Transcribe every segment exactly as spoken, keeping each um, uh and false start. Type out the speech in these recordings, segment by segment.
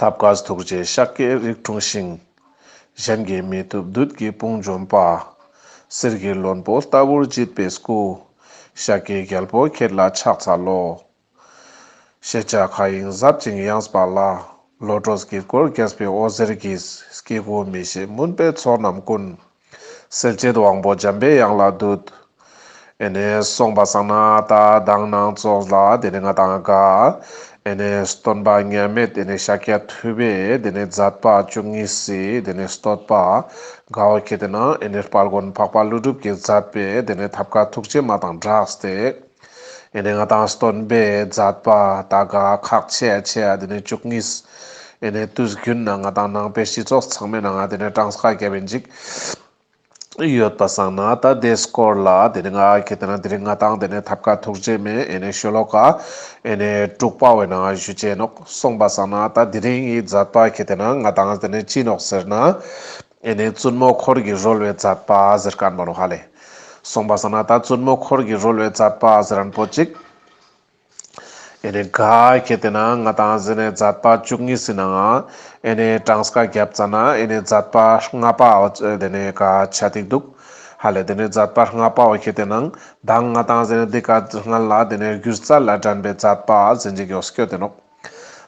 ཐབས་མཁས་ཐུགས་རྗེས་ཤཱཀྱའི་རིགས་འཁྲུངས་ཤིང་། གཞན་གྱིས་མི་ཐུབ་བདུད་ཀྱི་དཔུང་འཇོམས་པ། གསེར་གྱི་ལྷུན་པོ་ལྟ་བུར་བརྗིད་པའི་སྐུ། ཤཱཀྱའི་རྒྱལ་པོ་ཁྱེད་ལ་ཕྱག་འཚལ་ལོ། ཤེས་བྱ་མཁའ་དབྱིངས་ཟབ་ཅིང་ཡངས་པ་ལ། བློ་གྲོས་དཀྱིལ་འཁོར་རྒྱས་པའི་འོད་ཟེར་གྱིས། སྐྱེ་དགུ་མི་ཤེས་མུན་པའི་ཚོགས་རྣམས་ཀུན། སེལ་བྱེད་དབང་པོ་འཇམ་པའི་དབྱངས་ལ་འདུད། ཨེ་ནེ་སོང་པ་སང་ན་ད་མདང་ནང་ཙོགས་ལ་དེ་ནེ་ང་དང་ག་ཨེ་ནེ་སྟོན་པ་མཉམ་མེད་ཨེ་ནེ་ཤཱཀྱ་ཐུབ་པའི་དེ་ནེ་མཛད་པ་བཅུ་གཉིས་སི་དེ་ནེ་བསྟོད་པ་ག་བོ་ཁེ་ཏེ་ན་ཨེ་ནེ་དཔལ་མགོན་འཕགས་པ་ཀླུ་སྒྲུབ་ཀྱིས་མཛད་པའི་དེ་ནེ་ཐབས་མཁས་ཐུགས་རྗེ་མ་དང་སྦྲགས་ཏེ། ཨེ་ནེ་ང་དང་སྟོན་པའི་མཛད་པ་ད་ག་ཁག་ཆེ་ཡ་ཆེ་ཡ་དེ་ནེ་བཅུ་གཉིས། ཨེ་ནེ་དུས་རྒྱུན་ན་ང་དང་ནང་པའི་སྤྱི་ཚོགས་ཚང་མའི་ནང་ང་དེ་ནེ་གྲངས་ཀ་བརྒྱབ་ཨིན་ཅིག་ཡོད་པ་སང་ན་ད་དེའི་སྐོར་ལ་དེ་ནེ་ང་ཁེ་ཏེ་ན་དེ་རིང་ང་དང་དེ་ནེ་ཐབས་མཁས་ཐུགས་རྗེ་མའི་ཨེ་ནེ་ཤོ་ལོ་ཀ་ཨེ་ནེ་དྲུག་པ་བོའི་ནང་ང་ཞུ་ཅེས་ནོག། སོང་པ་སང་ན་ད་དེ་རིང་གི་མཛད་པ་ཁེ་ཏེ་ན་ང་དང་དེ་ནེ་ཅི་ནོག་ཟེར་ན། ཨེ་ནེ་བཙུན་མོ་འཁོར་གྱིས་རོལ་བའི་མཛད་པ་ཟེར་མཁན་པོ་ནོག་ཧ་ལེ། སོང་པ་སང་ན་ད་བཙུན་མོ་འཁོར་གྱིས་རོལ་བའི་མཛད་པ་ཟེར་མཁན་པོ་ཅིག། ཨེ་ནེ་ག་ཁེ་ཏེ་ན་ང་དང་ཟེར་ནེ་མཛད་པ་བཅུ་གཉིས་སི་ནང་ང་ཨེ་ནེ་གྲངས་ཀ་བརྒྱབ་ཙ་ན་ཨེ་ནེ་མཛད་པ་ལྔ་པ་དེ་ནེ་ག་ཆ་ཏིག་འདུག་ཧ་ལེ། དེ་ནེ་མཛད་པ་ལྔ་པ་བོ་ཁེ་ཏེ་ན་མདང་ང་དང་ཟེར་ནེ་འདི་ཀ་སྔན་ལ་དེ་ནེ་སྒྱུ་རྩལ་ལ་འགྲན་པའི་མཛད་པ་ཟེར་ཅེས་ཡོད་སྐྱོད་དེ་ནོག།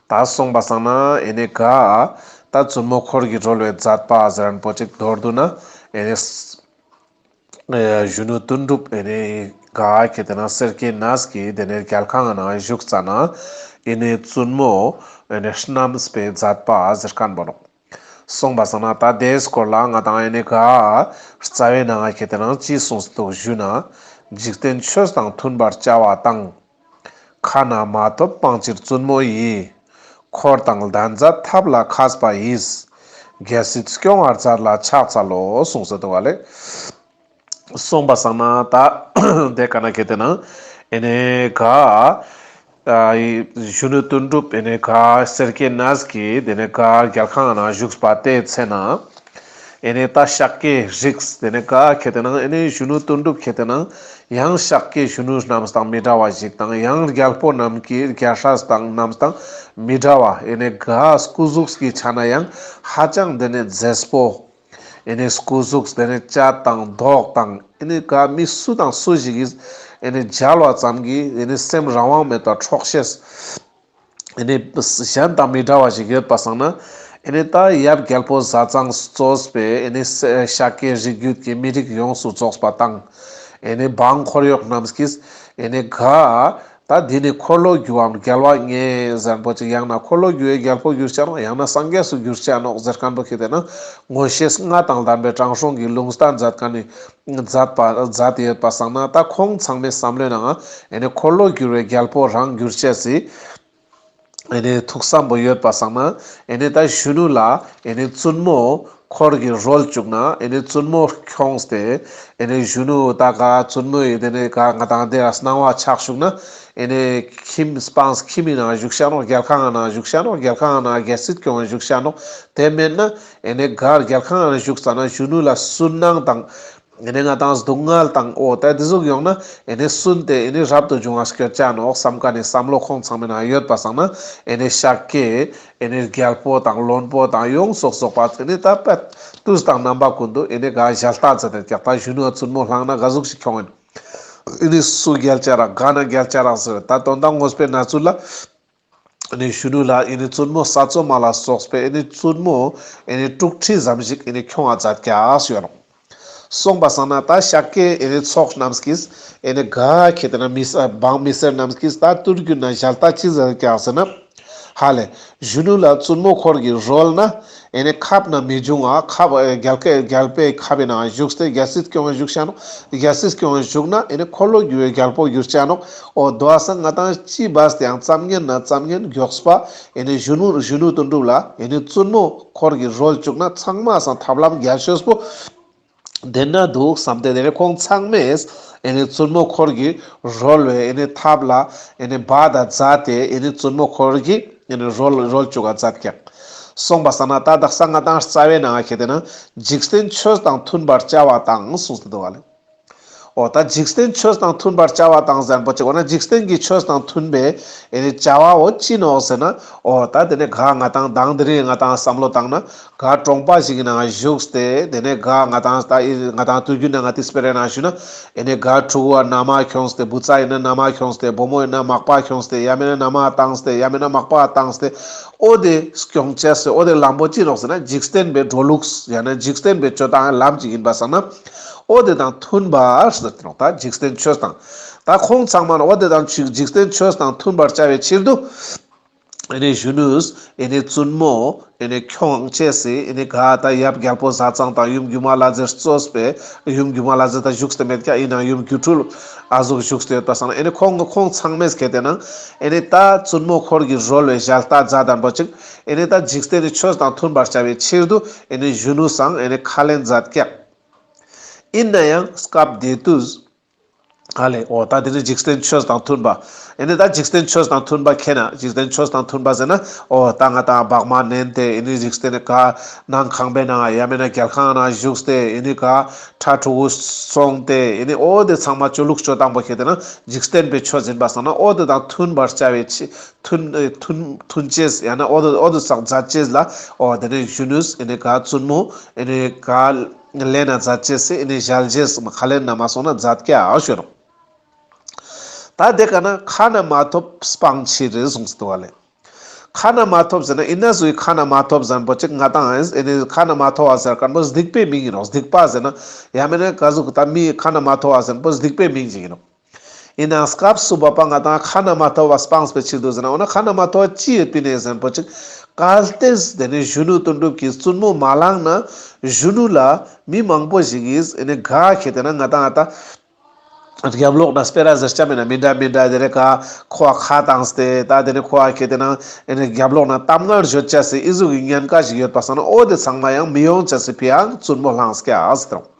ད་སོང་པ་སང་ན་ཨེ་ནེ་ག་ད་བཙུན་མོ་འཁོར་གྱིས་རོལ་བའི་མཛད་པ་ཟེར་མཁན་པོ་ཅིག་མདོར་བསྡུ་ན་ཨེ་ནེ་ཨེ་གཞོན་ནུ་དོན་གྲུབ་ཨེ་ནེ་ག་ཁེ་ཏེ་ན་སེར་སྐྱའི་གནས་ཀྱི་དེ་ནེ་རྒྱལ་ཁང་ནང་བཞུགས་ཙ་ན་ཨེ་ནེ་བཙུན་མོ་ཨེ་ནེ་བསྣམས་པའི་མཛད་པ་ཟེར་མཁན་པོ་ནོག། སོང་པ་སང་ན་ད་དེའི་སྐོར་ལ་ང་དང་ཨེ་ནེ་ག་རྩ་བའི་ནང་ང་ཁེ་ཏེ་ན་ཅི་གསུངས་སུ་འདུག་ཞུ་ན། འཇིག་རྟེན་ཆོས་དང་མཐུན་པར་བྱ་བ་དང་། ཁ་ན་མ་ཐོབ་སྤང་ཕྱིར་བཙུན་མོ་ཡི། འཁོར་དང་ལྡན་མཛད་ཐབས་ལ་མཁས་པ་ཡིས། རྒྱལ་སྲིད་སྐྱོང་བར་མཛད་ལ་ཕྱག་འཚལ་ལོ་གསུངས་སུ་འདུག་པ་ལེ། སོང་པ་སང་ན་ད་དེ་ཀ་ན་ཁེ་ཏེ་ན་ཨེ་ནེ་ག་ཨ་གཞོན་ནུ་དོན་གྲུབ་ཨེ་ནེ་ག་སེར་སྐྱའི་གནས་ཀྱི་དེ་ནེ་ག་རྒྱལ་ཁང་ནང་བཞུགས་པ་དེའི་ཚེ་ན། ཨེ་ནེ་ད་ཤཱཀྱའི་རིགས་དེ་ནེ་ག་ཁེ་ཏེ་ན་ཨེ་ནེ་གཞོན་ནུ་དོན་གྲུབ་ཁེ་ཏེ་ན་ཡང་ཤཱཀྱའི་གཞོན་ནུ་རྣམས་དང་མི་འདྲ་བ་ཞིག་དང་ཡང་རྒྱལ་པོ་རྣམས་ཀྱི་རྒྱལ་སྲས་དང་རྣམས་དང་མི་འདྲ་བ་ཨེ་ནེ་ག་སྐུ་གཟུགས་ཀྱི་ཆ་ན་ཡང་ཧ་ཅང་དེ་ནེ་མཛེས་པོ། ཨེ་ནེ་སྐུ་གཟུགས་དེ་ནེ་སྐྱ་དང་མདོག་དང་ཨེ་ནེ་ག་མི་སུ་དང་སུ་ཞིག་གིས་ཨེ་ནེ་མཇལ་བ་ཙམ་གྱིས་ཨེ་ནེ་སེམས་རང་དབང་མེད་པར་འཕྲོག་ཤེས། ཨེ་ནེ་གཞན་དང་མི་འདྲ་བ་ཞིག་ཡོད་པ་སང་ན། ཨེ་ནེ་ད་ཡབ་རྒྱལ་པོ་ཟས་གཙང་གཙོས་པའི་ཨེ་ནེ་ཤཱཀྱའི་རིགས་རྒྱུད་ཀྱི་མི་རིགས་ཡོངས་སུ་རྫོགས་པ་དང་། ཨེ་ནེ་འབངས་འཁོར་གཡོག་རྣམས་ཀྱིས་ཨེ་ནེ་ག་ད་འདི་ནི་འཁོར་ལོས་སྒྱུར་བའམ་རྒྱལ་བ་ངེས་ཟེར་མཁན་པོ་ཅིག། ཡང་ན་འཁོར་ལོས་སྒྱུར་བའི་རྒྱལ་པོ་གྱུར་ཆ་ནོག། ཡང་ན་སངས་རྒྱས་སུ་གྱུར་ཆ་ནོག་ཟེར་མཁན་པོ་ཁེ་ཏེ་ན་མངོན་ཤེས་ལྔ་དང་ལྡན་པའི་དྲང་སྲོང་གི་ལུང་བསྟན་མཛད་མཁན་ནི་མཛད་པ་མཛད་དེ་ཡོད་པ་སང་ན། ད་ཁོང་ཚང་མའི་བསམ་བློའི་ནང་ཨེ་ནེ་འཁོར་ལོས་སྒྱུར་བའི་རྒྱལ་པོ་རང་གྱུར་ཅེས་སི་ཨེ་ནེ་ཐུགས་བསམ་པོ་ཡོད་པ་སང་ན། ཨེ་ནེ་ད་གཞོན་ནུ་ལ་ཨེ་ནེ་བཙུན་མོ་འཁོར་གྱིས་རོལ་བཅུག་ན་ཨེ་ནེ་བཙུན་མོ་ཁྱོངས་ཏེ་ཨེ་ནེ་གཞོན་ནུ་ད་ག་བཙུན་མོ་ཡི་དེ་ནེ་ག་ང་དང་དེ་ལ་སྣང་བ་ཆགས་བཅུག་ན་ཨེ་ནེ་ཁྱིམ་སྤངས་ཁྱིམ་མི་ནང་བཞུགས་ཤ་ནོག། རྒྱལ་ཁང་ནང་བཞུགས་ཤ་ནོག། རྒྱལ་ཁང་ནང་རྒྱལ་སྲིད་སྐྱོང་བཞུགས་ཤ་ནོག། དེ་མེད་ན་ཨེ་ནེ་ག་རྒྱལ་ཁང་ནང་བཞུགས་ཙ་ན་གཞོན་ནུ་ལ་སུན་སྣང་དང་། ཨེ་ནེ་ང་དང་སྡུག་བསྔལ་དང་འོ་ད་དེ་ཟུག་ཡོང་ན་ཨེ་ནེ་སུན་ཏེ་ཨེ་ནེ་རབ་ཏུ་བྱུང་བ་སྐྱོད་ཆ་ནོག་བསམ་མཁན་ནི་བསམ་བློ་ཁོང་ཚང་མའི་ནང་ཡོད་པ་སང་ན། ཨེ་ནེ་ཤཱཀྱའི་ཨེ་ནེ་རྒྱལ་པོ་དང་བློན་པོ་དང་ཡོངས་སོ་སོ་པ་ཨེ་ནེ་ད་པད་དུས་དང་རྣམ་པ་ཀུན་ཏུ་ཨེ་ནེ་ག་ཞལ་ལྟ་མཛད་དེ་ཀྱག། ད་གཞོན་ནུ་བཙུན་མོ་ལྷང་ན་ག་ཟུག་ཞིག་ཁྱོང་ཨིན། ཨེ་ནེ་སུ་རྒྱལ་ཆ་རག་ག་ན་རྒྱལ་ཆ་རག་ཟེར། ད་དོན་དག་དངོས་པོའི་གནས་ཚུལ་ལ། ཨེ་ནེ་གཞོན་ནུ་ལ་ཨེ་ནེ་བཙུན་མོ་ས་འཚོ་མ་ལ་སོགས་པའི་ཨེ་ནེ་བཙུན་མོ་ཨེ་ནེ་དྲུག་ཁྲི་ཙམ་ཞིག་ཨེ་ནེ་ཁྱོང་བ་མཛད་ཀྱག་ཞུ་ཡ་ནོག། སོང་པ་སང་ན་ད་ཤཱཀྱའི་ཨེ་ནེ་ཚོགས་རྣམས་ཀྱིས་ཨེ་ནེ་ག་ཁེ་ཏེ་ན་མི་ས་འབངས་མི་སེར་རྣམས་ཀྱིས་ད་དུས་རྒྱུན་ན་ཞལ་ལྟ་ཅི་མཛད་ཀྱག་ཟེར་ན། ཧ་ལེ། གཞོན་ནུ་ལ་བཙུན་མོ་འཁོར་གྱིས་རོལ་ན། ཨེ་ནེ་ཁབ་ནང་མི་འབྱུང་བ་ཁབ་ཨེ་རྒྱལ་ཁའི་རྒྱལ་པོའི་ཁབ་པའི་ནང་བཞུགས་ཏེ་རྒྱལ་སྲིད་སྐྱོང་བ་བཞུགས་ཤ་ནོག། རྒྱལ་སྲིད་སྐྱོང་བ་བཞུགས་ན་ཨེ་ནེ་འཁོར་ལོས་སྒྱུར་བའི་རྒྱལ་པོ་གྱུར་ཆ་ནོག། འོ་དོ་བ་སང་ང་དང་ཅི་བས་ཏེ་ཡང་ཙམ་ཉན་ན་ཙམ་ཉན་མགྱོགས་པ་ཨེ་ནེ་གཞོན་ནུ་གཞོན་ནུ་དོན་གྲུབ་ལ་ཨེ་ནེ་བཙུན་མོ་འཁོར་གྱིས་རོལ་བཅུག་ན་ཚང་མ་སང་ཐབས་ལམ་རྒྱལ་ཤོས་པོ་དེ་ན་འདུག་བསམ་སྟེ་དེ་ནེ་ཁོང་ཚང་མས་ཨེ་ནེ་བཙུན་མོ་འཁོར་གྱིས་རོལ་བའི་ཨེ་ནེ་ཐབས་ལ་ཨེ་ནེ་བ་དང་མཛད་དེ་ཨེ་ནེ་བཙུན་མོ་འཁོར་གྱིས་ཨེ་ནེ་རོལ་རོལ་བཅུག་ག་མཛད་ཀྱག། སོང་པ་སང་ན་ད་དག་ས་ང་དང་རྩ་བའི་ནང་ཁེ་ཏེ་ན་འཇིག་རྟེན་ཆོས་དང་མཐུན་པར་བྱ་བ་དང་གསུངས་ཏེ་འདུག་པ་ལེ། འོ་ད་འཇིག་རྟེན་ཆོས་དང་མཐུན་པར་བྱ་བ་དང་ཟེར་པོ་ཅིག་འོ་ན་འཇིག་རྟེན་གྱི་ཆོས་དང་མཐུན་པའི་ཨེ་ནི་བྱ་བ་འོ་ཅི་ནོག་ཟེར་ན། འོ་ད་དེ་ནི་ག་ང་དང་དང་དེ་རིང་ང་དང་བསམ་བློ་བཏང་ན་ག་གྲོང་པ་ཞིག་གི་ནང་བཞུགས་ཏེ་དེ་ནི་ག་ང་དང་ད་ང་དང་དུས་རྒྱུན་ན་ང་དེ་སྤེ་ར་ནང་ཞུ་ན་ཨེ་ནི་ག་ཕྲུ་གུ་བ་མནའ་མ་ཁྱོངས་ཏེ་བུ་ཚ་ཡིན་ན་མནའ་མ་ཁྱོངས་ཏེ་བུ་མོ་ཡིན་ན་མག་པ་ཁྱོངས་ཏེ་ཡ་མེད་ན་མནའ་མ་བཏང་སྟེ་ཡ་མེད་ན་མག་པ་བཏང་སྟེ་འོ་དེ་སྐྱོང་ཅེས་སི་འོ་དེ་ལམ་པོ་ཅི་ནོག་ཟེར་ན་འཇིག་རྟེན་པའི་འགྲོ་ལུགས་ཡང་ན་འཇིག་རྟེན་པའི་སྤྱོད་སྟངས་ལམ་ཅིག་ཡིན་པ་སང་ན། འོ་དེ་དང་མཐུན་པར་ཟེར་ཏེ་ནོག་ད་འཇིག་རྟེན་ཆོས་དང་། ད་ཁོང་ཚང་མ་ན་འོ་དེ་དང་འཇིག་རྟེན་ཆོས་དང་མཐུན་པར་བྱ་བའི་ཕྱིར་དུ། ཨེ་ནི་གཞོན་ནུས་ཨེ་ནི་བཙུན་མོ་ཨེ་ནི་ཁྱོང་ཅེས་སི་ཨེ་ནི་ག་ད་ཡབ་རྒྱལ་པོ་བཟའ་ཚང་དང་ཡུམ་སྒྱུ་མ་ལྷ་མཛེས་གཙོས་པའི་ཡུམ་སྒྱུ་མ་ལྷ་མཛེས་ད་བཞུགས་ཏེ་མེད་ཀྱང་ཡིན་ནའང་ཡུམ་སྒྱུ་འཕྲུལ་ཨ་ཟུག་བཞུགས་ཏེ་ཡོད་པ་སང་ན་ཨེ་ནི་ཁོང་ཁོང་ཚང་མས་ཁེ་ཏེ་ན་ཨེ་ནི་ད་བཙུན་མོ་འཁོར་གྱི་རོལ་བའི་ཞལ་ལྟ་མཛད་དམ་པོ་ཅིག་ཨེ་ནི་ད་འཇིག་རྟེན་ནི་ཆོས་དང་མཐུན་པར་བྱ་བའི་ཕྱིར་དུ་ཨེ་ནི་གཞོན་ནུ་སང་ཨེ་ནི་ཁས་ལེན་མཛད་ཀྱག་ཡིན་ན་ཡང་སྐབས་དེ་དུས། ཨ་ལེ་འོ་ད་དེ་ནི་འཇིག་རྟེན་ཆོས་དང་མཐུན་པ། ཨེ་ནི་ད་འཇིག་རྟེན་ཆོས་དང་མཐུན་པ་ཁེ་ན་འཇིག་རྟེན་ཆོས་དང་མཐུན་པ་ཟེར་ན་འོ་ད་ང་དང་བག་མ་ནན་ཏེ་ཨེ་ནི་འཇིག་རྟེན་ནི་ག་ནང་ཁང་པའི་ནང་ཡ་མེད་ན་རྒྱལ་ཁང་ནང་བཞུགས་ཏེ་ཨེ་ནི་ག་ཁྲ་ཕྲུ་གུ་སོང་སྟེ་ཨེ་ནི་འོ་དེ་ཚང་མ་ཆོས་ལུགས་སྤྱོད་སྟངས་པོ་ཁེ་ཏེ་ན་འཇིག་རྟེན་པའི་ཆོས་ཡིན་པ་སང་ན་འོ་དེ་དང་མཐུན་པར་བྱ་བའི་ཕྱི་མཐུན་མཐུན་མཐུན་ཅེས་ཡང་ན་འོ་དེ་འོ་དེ་སག་མཛད་ཅེས་ལ་འོ་དེ་ནི་གཞོན་ནུས་ཨེ་ནི་ག་བཙུན་མོ་ཨེ་ནི་ག་ལེན་ན་མཛད་ཅེས་སི་ཨེ་ནི་ཞལ་རྗེས་མ་ཁས་ལེན་ན་མ་སོང་ན་མཛད་ཀྱག་ཞུ་རུང་། ད་དེ་ག་ན་ཁ་ན་མ་ཐོབ་སྤང་ཕྱིར་གསུངས་སུ་འདུག་བ་ལེ། ཁ་ན་མ་ཐོབ་ཟེར་ན་ཡིན་ན་སུའི་ཁ་ན་མ་ཐོབ་ཟེར་པོ་ཅིག་ང་དང་ཨེ་ནི་ཁ་ན་མ་ཐོབ་བ་ཟེར་མཁན་པོ་སྡིག་པའི་མིང་ཡིན་ནོག་སྡིག་པ་ཟེར་ན་ཡ་མེད་ན་ག་ཟུག་ད་མི་ཁ་ན་མ་ཐོབ་བ་ཟེར་པོ་སྡིག་པའི་མིང་ཅིག་ཡིན་ནོག་ཡིན་ནའང་སྐབས་སུ་བབ་པ་ང་དང་ཁ་ན་མ་ཐོ་བ་སྤངས་པའི་ཕྱིར་དུ་ཟེར་ན་འོ་ན་ཁ་ན་མ་ཐོ་བ་ཅི་ཡོད་པིན་ནས་ཟེར་པོ་ཅིག་གལ་ཏེ་དེ་ནི་གཞོན་ནུ་དོན་གྲུབ་ཀྱི་བཙུན་མོ་མ་བླངས་ན་གཞོན་ནུ་ལ་མི་མང་པོ་ཞིག་གིས་ཨེ་ནི་ག་ཁེ་ཏེ་ན་ང་དང་ཨ་ད་རྒྱབ་ལོགས་ན་སྤེ་ར་ཟེར་ཆ་མེད་ན་མི་འདྲ་མི་འདྲ་དེ་རེ་ག་ཁོ་ཁ་བཏང་སྟེ་ད་དེ་ནི་ཁོ་ཁེ་ཏེ་ན་ཨེ་ནི་རྒྱབ་ལོགས་ན་གཏམ་ངར་བརྗོད་ཆ་སི་ཨི་ཟུག་གི་ཉེན་ཁ་ཞིག་ཡོད་པ་སང་ན་འོ་དེ་ཚང་མ་ཡང་མི་ཡོང་ཆ་སི་ཕི་ཡང་བཙུན་མོ་བླངས་ཀྱག་ཟེར་རུང་།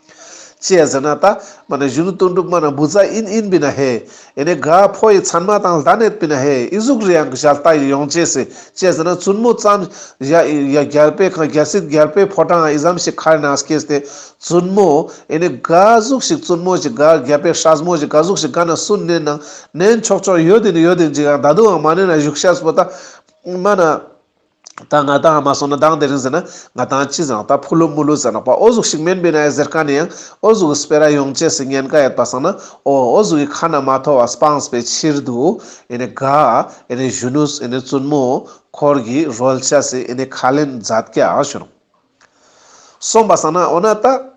ཅི་ཡ་ཟེར་ན་ད་མ་ན་གཞོན་ནུ་དོན་གྲུབ་མ་ན་བུ་ཚ་ཡིན་ཡིན་པིན་ན་ཧེ། ཨེ་ནི་ག་ཕོ་ཡི་མཚན་མ་དང་ལྡན་ཡོད་པིན་ན་ཧེ། ཨི་ཟུག་རེ་ཡང་གི་ཞལ་ལྟ་ཡི་ཡོང་ཅེས་སི་ཅི་ཡ་ཟེར་ན་བཙུན་མོ་ཙམ་ཡ་ཡ་རྒྱལ་པོའི་ཁང་རྒྱལ་སྲིད་རྒྱལ་པོའི་ཕོ་བྲང་ཨི་ཙམ་ཞིག་ཁར་ན་སྐྱེས་ཏེ་བཙུན་མོ་ཨེ་ནི་ག་ཟུག་ཞིག་བཙུན་མོ་ཞིག་ག་རྒྱལ་པོའི་སྲས་མོ་ཞིག་ག་ཟུག་ཞིག་ག་ན་སུན་ནན་ནང་ནན་ཆོག་ཆོག་ཡོད་དེ་ནི་ཡོད་དེ་ཅིག་ཡང་ད་དུང་ཡང་མ་ནན་ན་བཞུགས་ཤེས་པོ་ད་མ་ན། ད་ང་དང་མ་སོང་ན་དང་དེ་རིང་ཟེར་ན་ང་དང་ཅི་ཟེར་ན་ད་ཕུ་ལུ་མུ་ལུ་ཟེར་ན་པ་འོ་ཟུག་ཞིག་མེན་པིན་ན་ཡ་ཟེར་མཁན་ནི་ཡང་འོ་ཟུག་གི་སྤེ་ར་ཡོང་ཅེས་སི་ཉེན་ཁ་ཡོད་པ་སང་ན་འོ་འོ་ཟུག་གི་ཁ་ན་མ་ཐོ་བ་སྤངས་པའི་ཕྱིར་དུ་ཨེ་ནི་ག་ཨེ་ནི་གཞོན་ནུས་ཨེ་ནི་བཙུན་མོ་འཁོར་གྱི་རོལ་ཆ་སི་ཨེ་ནི་ཁས་ལེན་མཛད་ཀྱག་ཞུ་རུང་། སོང་པ་སང་ན་འོ་ན་ད།